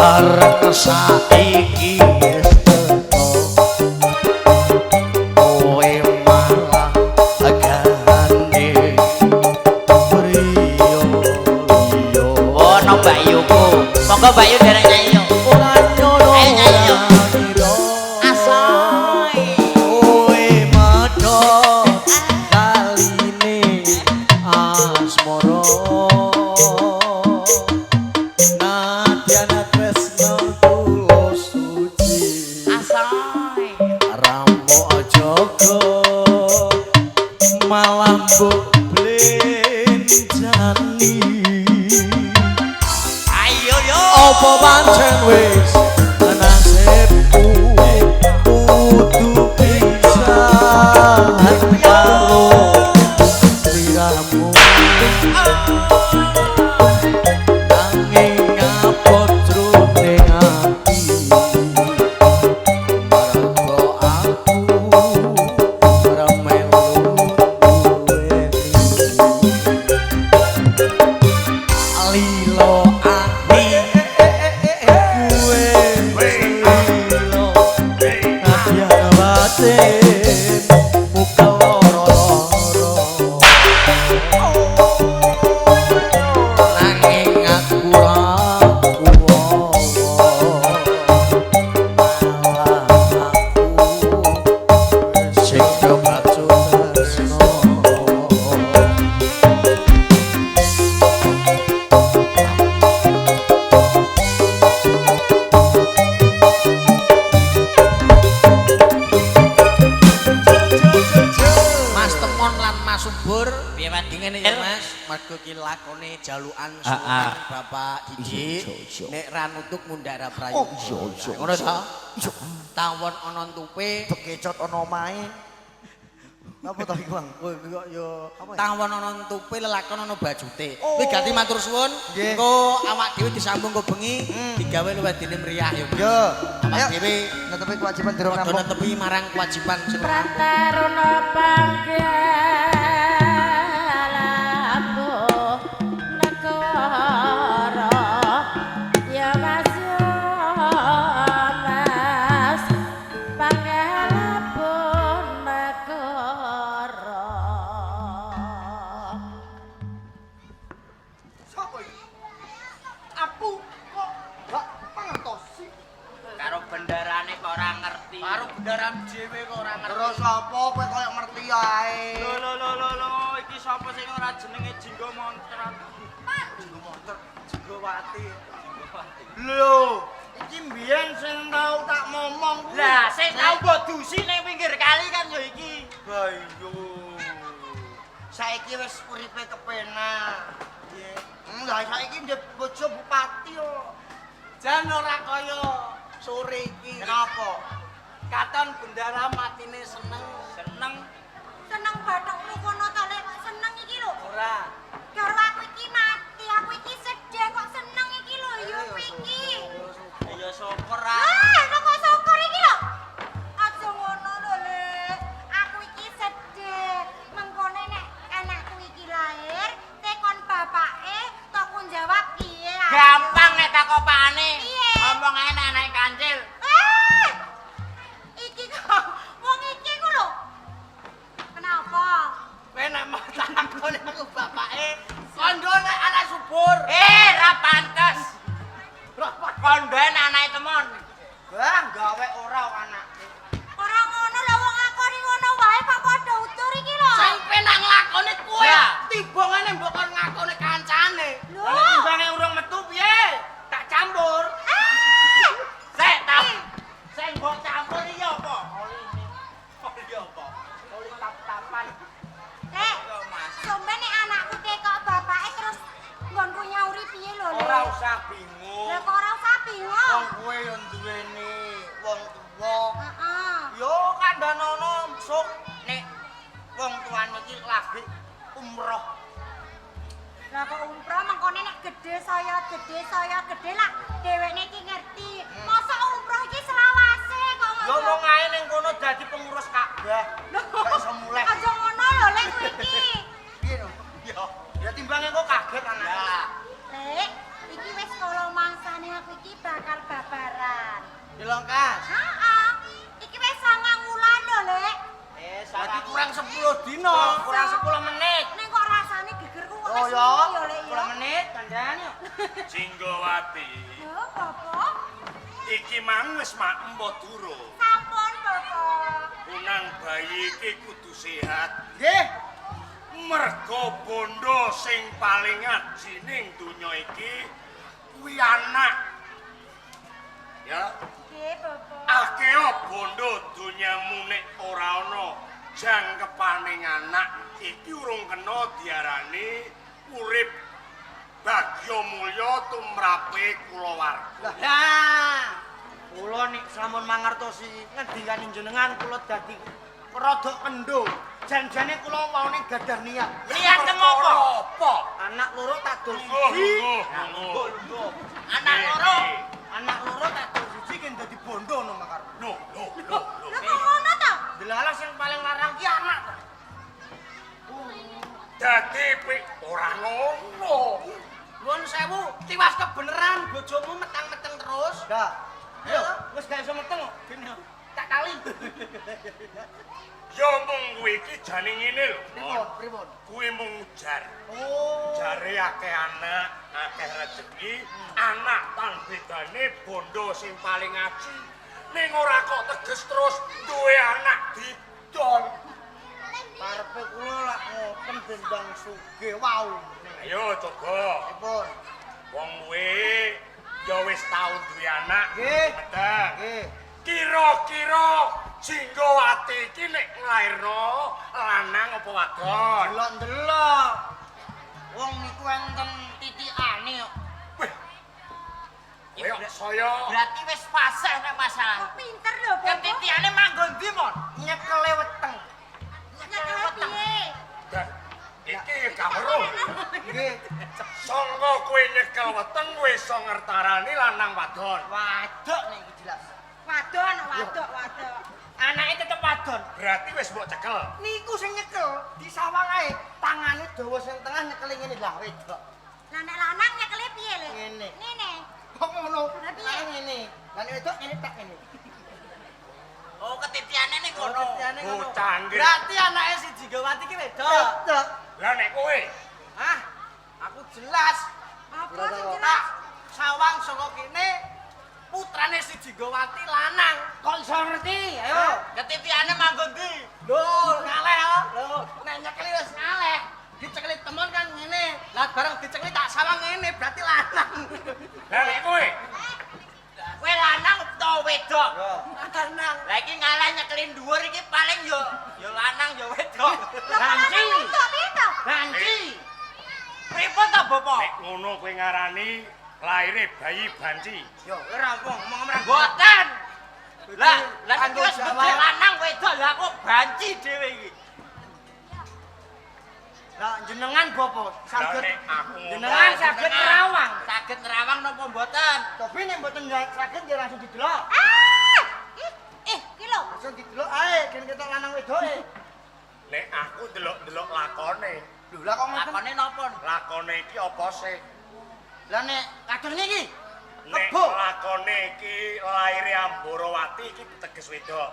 Speaker 6: Arep saiki wis teko kowe malah gandeng priya liya.
Speaker 5: Wono Mbak Yuku. Monggo Mbak Yu derek nyanyi yo.
Speaker 7: Ora nyono
Speaker 5: Ayo nyanyi yo.
Speaker 7: ora ngira
Speaker 5: Asoy.
Speaker 7: kowe medhot kaline asmara nadyan tresna tulus suci
Speaker 5: Asoy.
Speaker 6: Ramo
Speaker 7: jaga malah mbok blenjani
Speaker 5: Ayo yo.
Speaker 7: apa pancen wis nasibku Nanging abot jroning ati marga aku ora melu duweni lilo ati kuwe lilo nadyan batin muka loro-loro nanging aku ora kuwowo malah aku sing kebacut tresno.
Speaker 2: Mas Temon lan Mas Subur.
Speaker 5: Piye, Mas?
Speaker 2: Ngene ya Mas, mergo iki lakone jalukan
Speaker 4: Ah, ah.
Speaker 2: suwun Bapak Didik.
Speaker 4: Iya, iya.
Speaker 2: Nek ra nutuk mundhak ra prayu.
Speaker 4: Oh, iya, iya,
Speaker 2: Ngono ta? Tawon ana entupe,
Speaker 3: Bekecot ana omahe. Napa to iku, Bang?
Speaker 2: kowe kok yo
Speaker 3: Apa ya?
Speaker 2: tawon ana entupe lelakon ana bajute. Kuwi ganti matur suwun.
Speaker 3: Nggih.
Speaker 2: Engko awak dhewe disambung engko bengi digawe luwih dene meriah ya. Mas.
Speaker 3: Yo.
Speaker 2: Awak
Speaker 3: Ayo
Speaker 2: dhewe
Speaker 3: netepi kewajiban durung
Speaker 2: padha
Speaker 3: rampung.
Speaker 2: netepi marang kewajiban sing ora rampung.
Speaker 1: Prataruna panggalabu negara ya Mas ya Mas panggalabu negara.
Speaker 3: Aku kok gak mangertosi.
Speaker 5: Karo bendarane kok ora ngerti.
Speaker 2: Karo bendaran dhewe kok ora ngerti.
Speaker 3: Terus apa kowe koyo ngerti ae?
Speaker 5: Lho lho lho lho lho, iki sapa sing ora jenenge Jinggo Monster?
Speaker 3: Jinggo monster,
Speaker 5: Jinggowati.
Speaker 3: Lho, iki mbiyen sing tau tak momong kuwi.
Speaker 5: Lah, sing tau mbok dusi ning pinggir kali kan ya iki.
Speaker 3: Lah iya. Saiki wis uripe kepenak. Nggih. Lah saiki ndek bojo bupati yo.
Speaker 2: Jan ora kaya sore iki.
Speaker 3: Kenapa?
Speaker 2: Katon bendara matine seneng.
Speaker 5: Seneng
Speaker 1: Seneng bathukmu kono to Lek, kok seneng iki lho.
Speaker 2: Ora.
Speaker 1: Karo aku iki mati, aku iki sedih kok seneng iki lho yo iki.
Speaker 5: ya syukur ah.
Speaker 1: Ah, lho kok syukur iki lho. Aja ngono lho, Lek. Aku iki sedih. Mengkone nek anakku iki lahir, tekon bapake tok ku jawab piye aku.
Speaker 5: Gampang nek takopane.
Speaker 1: Piye?
Speaker 5: Omong ae nek anake kancil.
Speaker 1: Eh! Iki kok wong iki ku lho. Kenapa?
Speaker 2: Kowe nek mau takon aku bapake, kondo nek anak subur.
Speaker 5: Eh, ra pantes. Kondo nek anake temon.
Speaker 3: Wah, gawe ora kok anake.
Speaker 1: Ora ngono lho wong akoni ngono wae kok padha utur iki lho.
Speaker 2: Sing penak nglakoni kowe,
Speaker 5: Ya.
Speaker 2: tibongane mbok kon ngakoni kancane.
Speaker 1: Lho.
Speaker 3: Lah timbange urung metu piye? Tak campur.
Speaker 1: Ah!
Speaker 5: Sik ta. Sing mbok campur iki apa? Oline. Oli apa?
Speaker 3: Oli tap-tapan.
Speaker 1: Lek, sombe nek anakku tekok bapake terus nggonku nyauri piye lho, Lek?
Speaker 3: Ora usah bingung.
Speaker 1: Lah kok ora usah bingung.
Speaker 3: Wong kowe yo duweni wong tuwa.
Speaker 1: Heeh.
Speaker 3: Yo kandhanono sok nek wong tuane iki lagi umroh.
Speaker 1: Lah kok umroh mengkone nek gedhe saya gede lah dhewekne iki ngerti. Mosok umroh iki selawase kok
Speaker 3: Yo wong ae ning kono dadi pengurus Ka'bah. Gak iso mulih.
Speaker 1: Aja ngono lho Lek kowe iki.
Speaker 3: Piye no? Yo, ya timbange kok kaget anake.
Speaker 1: Lek, iki wis kala mangsane aku iki bakal babaran.
Speaker 2: Dilongkas.
Speaker 1: Heeh. Iki wis 9 wulan lho, Lek.
Speaker 5: Eh,
Speaker 2: Berarti kurang 10 dino.
Speaker 3: Kurang 10 menit.
Speaker 1: Ning kok rasane gegerku kok
Speaker 3: Oh
Speaker 1: wis
Speaker 3: yo,
Speaker 1: suwe ya, Lek ya.
Speaker 3: 10 menit kandhane yo.
Speaker 8: Jinggowati.
Speaker 1: Lho, Bapak.
Speaker 8: Iki mang wis maem apa durung?
Speaker 1: Sampun, Bapak.
Speaker 8: Punang bayi iki kudu sehat.
Speaker 3: Nggih.
Speaker 8: Mergo bondo sing paling aji ning donya iki kuwi anak. Ya,
Speaker 1: Nggih, Bapak.
Speaker 8: akeh bondo donyamu nek ora ana jangkepane anak iki urung kena diarani urip bagya mulya tumrape kulawarga.
Speaker 3: Lah, kula nek sampun mangertosi ngendikane jenengan kula dadi Rada kendo. Janjane kula waune gadah niat.
Speaker 5: Niat apa?
Speaker 8: Apa?
Speaker 3: Anak loro tak dol siji.
Speaker 5: Anak loro.
Speaker 3: Anak loro tak dol siji gen dadi bondo no makar.
Speaker 8: Lho, lho, lho.
Speaker 1: Lho kok ngono to?
Speaker 3: Delalah sing paling larang ki anak to.
Speaker 8: Dadi ora ngono.
Speaker 2: Nuwun sewu, tiwas kebeneran bojomu metang-meteng terus.
Speaker 3: Dah. Ayo, wis gak iso meteng kok. Tak kali.
Speaker 8: Ya mung kuwi iki jane ngene lho.
Speaker 3: Pripun, pripun?
Speaker 8: Kuwi mung ujar.
Speaker 3: Oh.
Speaker 8: Jare akeh anak, akeh rejeki, anak tan bedane bondo sing paling aji. Ning ora kok teges terus duwe anak didol.
Speaker 3: Karepe kula lak ngoten bendang sugih wau.
Speaker 8: Ayo coba.
Speaker 3: Pripun?
Speaker 8: Wong kuwi ya wis tau duwe anak.
Speaker 3: Nggih.
Speaker 8: Meteng.
Speaker 3: Nggih.
Speaker 8: Kira-kira Jinggawati iki nek nglairno lanang apa wadon?
Speaker 3: Delok-delok. Wong niku enten titikane kok.
Speaker 8: Wih. Kowe kok saya
Speaker 5: Berarti wis fasih nek masalah.
Speaker 1: Kok pinter lho, Bapak.
Speaker 5: Ketitiane manggon ndi, Mon?
Speaker 3: Nyekele weteng.
Speaker 1: Nyekele piye?
Speaker 8: Iki gak weruh.
Speaker 3: Nggih.
Speaker 8: Sangka kowe nyekel weteng kowe iso ngertarani lanang wadon.
Speaker 3: Wadok niki jelas.
Speaker 1: Wadon, wadok, wadok.
Speaker 3: Anake tetep wadon.
Speaker 8: Berarti wis mbok cekel.
Speaker 3: Niku sing nyekel disawang ae, tangane dawa sing tengah nyekeli ngene lah wedok.
Speaker 1: Lah nek lanang nyekele piye, Le?
Speaker 3: Ngene.
Speaker 1: Ngene.
Speaker 3: Kok ngono?
Speaker 1: Lah piye?
Speaker 3: Ngene. Lah nek wedok ngene tak ngene.
Speaker 5: Oh, ketitiane ning kono.
Speaker 3: Ketitiane ngono.
Speaker 8: Bocah nggih.
Speaker 2: Berarti anake si Jinggawati ki wedok.
Speaker 3: Wedok.
Speaker 8: Lah nek kowe
Speaker 2: Hah? Aku jelas.
Speaker 1: Apa sing jelas?
Speaker 2: Tak sawang saka kene putrane si Jinggawati lanang.
Speaker 3: Kok iso ngerti? Ayo.
Speaker 5: Ketitiane manggon ndi?
Speaker 2: Lho, ngaleh oh. Lho, nek nyekeli wis ngaleh. Dicekeli temon kan ngene. Lah bareng dicekeli tak sawang ngene berarti lanang.
Speaker 8: Lah nek kowe
Speaker 5: Kowe lanang utawa wedok?
Speaker 2: Lanang.
Speaker 5: Lah iki ngalah nyekeli dhuwur iki paling yo yo lanang yo wedok.
Speaker 1: Lho kok lanang wedok piye to?
Speaker 2: Banci.
Speaker 5: Pripun to, Bapak?
Speaker 8: nek ngono kowe ngarani laire bayi banci.
Speaker 2: Yo, kowe rampung ngomong ora.
Speaker 5: Mboten. Lah, lah iki wis
Speaker 3: Tanggung
Speaker 5: gede
Speaker 3: jawab.
Speaker 5: lanang wedok lah kok banci dhewe iki.
Speaker 3: Lah jenengan bapak
Speaker 8: Lah
Speaker 3: saged
Speaker 8: nek aku ngono.
Speaker 3: jenengan saged nerawang.
Speaker 5: Saged nerawang napa mboten?
Speaker 3: Tapi nek mboten saged nggih langsung didelok.
Speaker 1: Ah! Ih, eh, iki lho.
Speaker 3: Langsung didelok ae gen ketok lanang wedoke.
Speaker 8: Nek aku ndelok-ndelok lakone.
Speaker 3: Lho lah kok ngoten?
Speaker 5: Lakone napa?
Speaker 8: Lakone iki apa sih?
Speaker 3: Lah nek kados niki
Speaker 8: Nek
Speaker 3: kebo.
Speaker 8: lakone iki laire Amborawati iki teges wedok.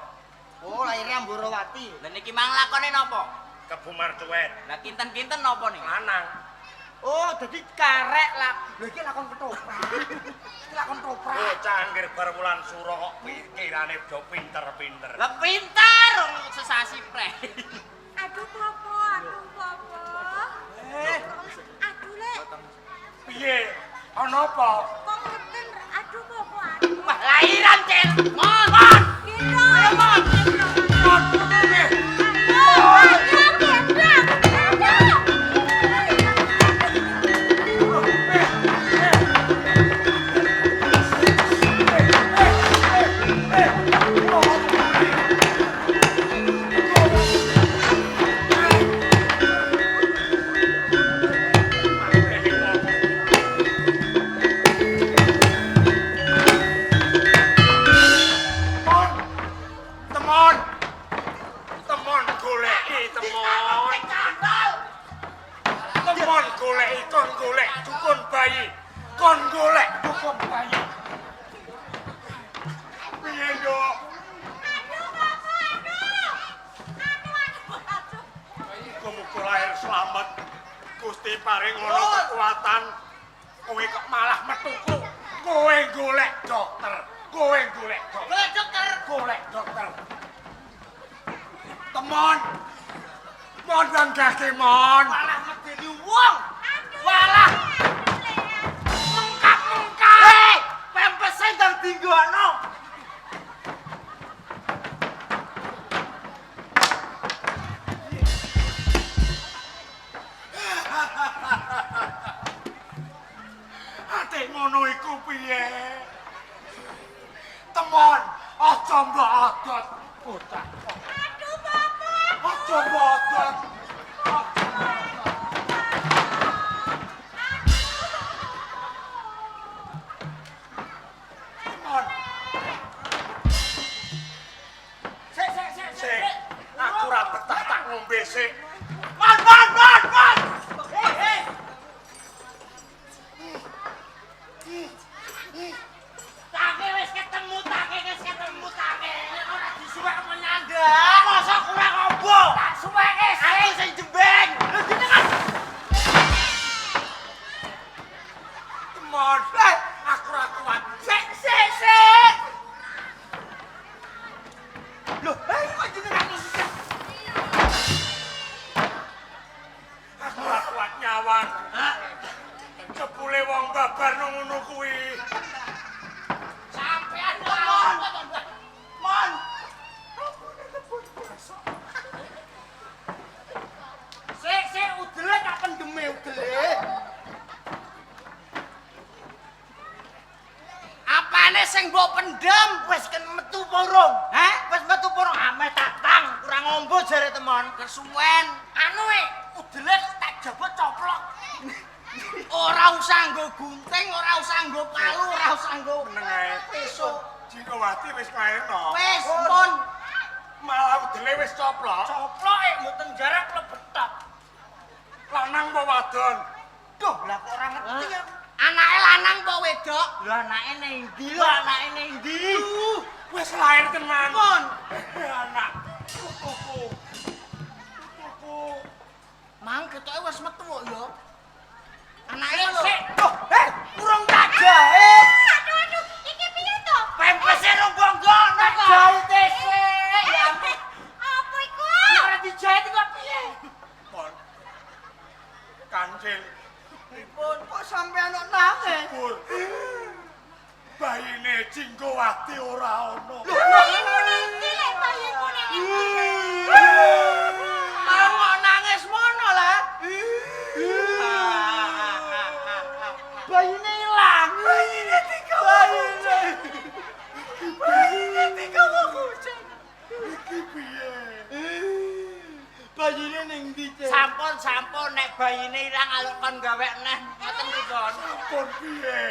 Speaker 3: Oh, laire Amborawati.
Speaker 5: Lah niki mang lakone napa?
Speaker 8: Kebo marcuwet.
Speaker 5: Lah kinten-kinten napa niki?
Speaker 8: Lanang.
Speaker 3: Oh, dadi karek lah. Lho iki lakon ketoprak. Iki lakon ketoprak.
Speaker 8: Bocah anggere bar wulan sura kok pikirane do pinter-pinter.
Speaker 5: Lah pinter wong sesasi pre.
Speaker 1: Aduh, Bapak, aduh, Bapak.
Speaker 8: Eh,
Speaker 1: Aduh, Le.
Speaker 8: piye? Ana apa?
Speaker 1: Kok ngeten? Aduh, Bapak, aduh.
Speaker 5: Wah, lahiran, Cil. Mon. Mon.
Speaker 1: Gendong. Ayo, Mon.
Speaker 8: Mon,
Speaker 1: Aduh, aduh, gendong. Aduh.
Speaker 8: Mon. Temon. Temon goleki temon. Temon goleki kon golek dukun bayi. Kon golek dukun bayi. Piye, Nduk?
Speaker 1: Aduh, Bapak, aduh. Aduh, aduh, aduh.
Speaker 8: Muga-muga lahir slamet. Gusti paring ana kekuatan. Kowe kok malah metuku. Kowe golek dokter. Kowe golek dokter.
Speaker 2: Golek dokter.
Speaker 8: Golek dokter. Temon. Mon banggake mon.
Speaker 2: Malah medeni wong.
Speaker 1: Aduh.
Speaker 2: Walah.
Speaker 1: Aduh, Le.
Speaker 2: Mengkap-mengkap. Hei, pempese ndang dinggono.
Speaker 8: Ate ngono iku piye? Temon, aja mbok odot. Bocah.
Speaker 1: Aduh, Bapak.
Speaker 8: Aja bodoh.
Speaker 5: Sik sik sik
Speaker 8: Sik, aku ora betah tak ngombe sik.
Speaker 5: Man man man man. Hei hei. Tange wis ketemu, tange wis ketemu, tange. Ora disuwek menyandak. Masa kurang opo? Tak suweke sik. Aku sing jembeng. Lho jenengan.
Speaker 8: Temon, aku ora kuat.
Speaker 5: Sik sik sik. Lho, kok jenengan iki?
Speaker 8: Aku ora kuat nyawang. Jebule wong babar nang ngono kuwi.
Speaker 5: Sampean mon. Mon. Sik sik udele tak pendeme udele. Apane sing mbok pendem wis ken metu porong? Hah? Wis metu porong ameh tak tang kurang ngombo jare temon. Kesuwen. Anu e udele tak jabot coplok. Ora usah nggo gunting, ora usah nggo palu, ora usah nggo
Speaker 8: Meneng ae.
Speaker 5: pisau.
Speaker 8: Jingkowati wis lairno.
Speaker 5: Wis, pun.
Speaker 8: Malah udele wis coplok.
Speaker 5: Coplok e mboten jarak klebet tok.
Speaker 8: Lanang apa wadon?
Speaker 5: Duh, lah kok ora ngerti ya. Anake lanang apa wedok? Lho anake ning ndi? Lho anake ning ndi?
Speaker 8: Wis lair tenan.
Speaker 5: Pun.
Speaker 8: Anak putuku. Putuku.
Speaker 2: Mang ketoke wis metu kok ya. Anake lho.
Speaker 5: Sik, duh, urung tak jahit.
Speaker 1: Aduh aduh, iki piye to?
Speaker 5: Pempese rong bonggo tak jahit sik. Ya ampun,
Speaker 1: Apa iku?
Speaker 5: ora dijahit kok piye?
Speaker 8: Mon. Kancil.
Speaker 5: Pripun kok sampean kok nangis?
Speaker 8: Pur. Bayine Jingkowati ora ono.
Speaker 1: Bayimu ning ndi lek bayimu ning ndi?
Speaker 5: Mau kok nangis mono lah. Bayine ilang. Bayine digawa kucing. Bayine digawa kucing.
Speaker 8: Iki piye?
Speaker 5: Bayine ning ndi, Cek? Sampun, sampun nek bayine ilang aluk kon gawe neh ngoten pripun.
Speaker 8: Sampun piye?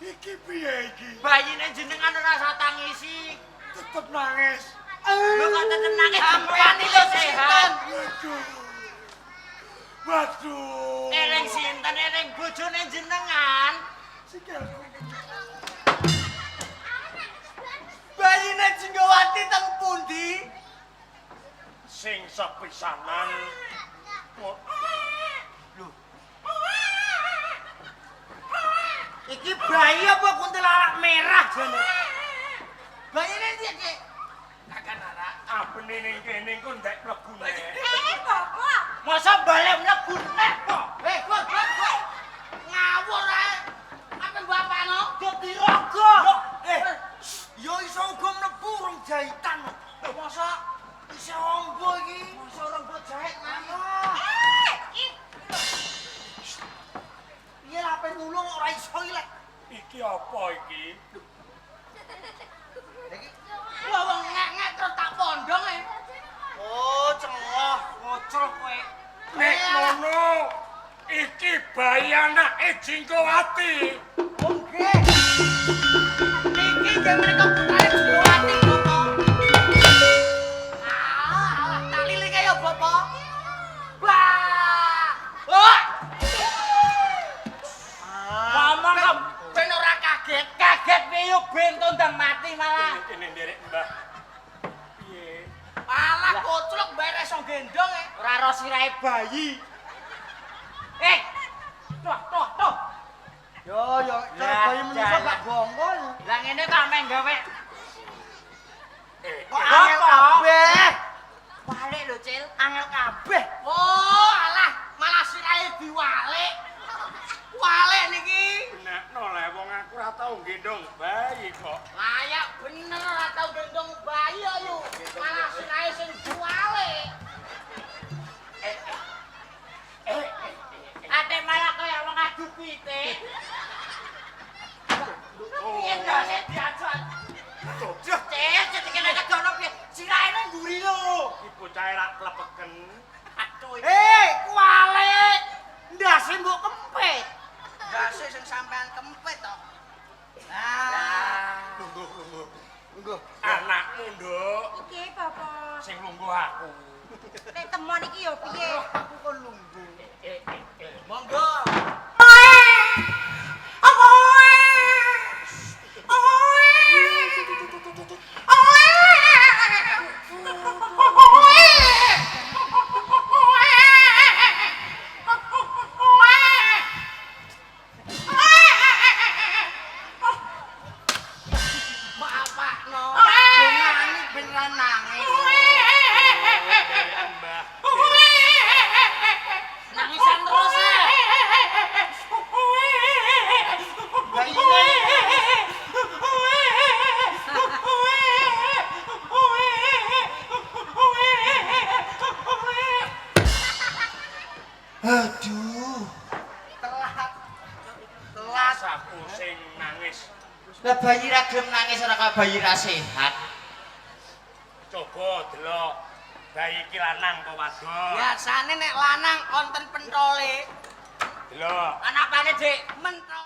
Speaker 8: Iki piye iki?
Speaker 5: Bayine jenengan ora usah tangisi.
Speaker 8: Tetep nangis.
Speaker 5: Lho kok tetep nangis sampean iki sehat.
Speaker 8: Waduh. Waduh.
Speaker 5: Eling sinten eling bojone jenengan.
Speaker 8: Sikilku.
Speaker 5: Bayine Jinggowati teng pundi?
Speaker 8: Sing sepisanan. Kok
Speaker 5: Iki bayi apa kuntilanak merah jane? Bayine ndi, Cek?
Speaker 8: abene ning kene engko ndek mlebu nek.
Speaker 1: Eh, bapak.
Speaker 5: Masa balik mlebu nek kok? Kok, kok, kok. Ngawur ae. Apa mbok apano? Dadi raga.
Speaker 3: Ya iso uga mlebu rong jahitan.
Speaker 5: Masa
Speaker 3: Iso ombo iki.
Speaker 5: masa ora mbok jahit ngono.
Speaker 1: Eh, iki
Speaker 3: Piye lah ape nulung ora iso iki lek.
Speaker 8: Iki apa iki?
Speaker 5: Wah, wong ngek-ngek terus tak pondong e. Oh, cengoh, ngocrok kowe.
Speaker 8: Nek ngono iki bayi anake Jingkowati.
Speaker 5: Oh, nggih. Niki nggih mereka putrane Jinggowati, Bapak. Ah, alah tak lilike ya, Bapak. Wah. Wah. Ngomong kok ben ora kaget. Kaget piye yo bento ndang mati malah.
Speaker 8: Kene nderek Mbah. Piye?
Speaker 2: Alah koclok bayar iso gendong e.
Speaker 5: Ora ro sirahe bayi. Eh. Tuh, tuh, tuh.
Speaker 3: Yo yo cara bayi menungso gak bongkol.
Speaker 5: Lah ngene kok ameh gawe.
Speaker 3: Kok angel kabeh.
Speaker 5: Balik lho, Cil.
Speaker 3: Angel kabeh.
Speaker 2: Oh, alah, malah sirahe diwalik. Walik niki.
Speaker 8: Benakno le wong aku ora tau gendong bayi kok.
Speaker 2: Layak bener ora tau gendong bayi kok yu. Malah sirahe sing diwalik.
Speaker 5: Ate malah kaya wong adu pitik. Piye ndase diajak? Duh, Cil, cil kene kedono piye? Sirahe nang mburi lho.
Speaker 8: Iki bocahe rak klepeken.
Speaker 5: Aduh. Eh, kuwalik. Ndase mbok kempit.
Speaker 2: Ndase sing sampean kempit to.
Speaker 5: Lah,
Speaker 8: Lungguh, lungguh. Lungguh. Anakmu, Nduk.
Speaker 1: Iki Bapak.
Speaker 8: Sing lungguh aku.
Speaker 1: Nek temon iki ya piye?
Speaker 5: aku kon lungguh. Monggo. Bapakno. Dongane ben ra nangis.
Speaker 8: Mbah.
Speaker 5: Nangisan terus e. Bayine. Aduh. Telat. Telat.
Speaker 8: Aku sing nangis.
Speaker 5: Lah bayi ra gelem nangis ora kaya bayi ra sehat.
Speaker 8: Coba delok bayi iki lanang apa wadon.
Speaker 2: Biasane nek lanang wonten pentole.
Speaker 8: Delok.
Speaker 5: Anakane, Dik, mentol.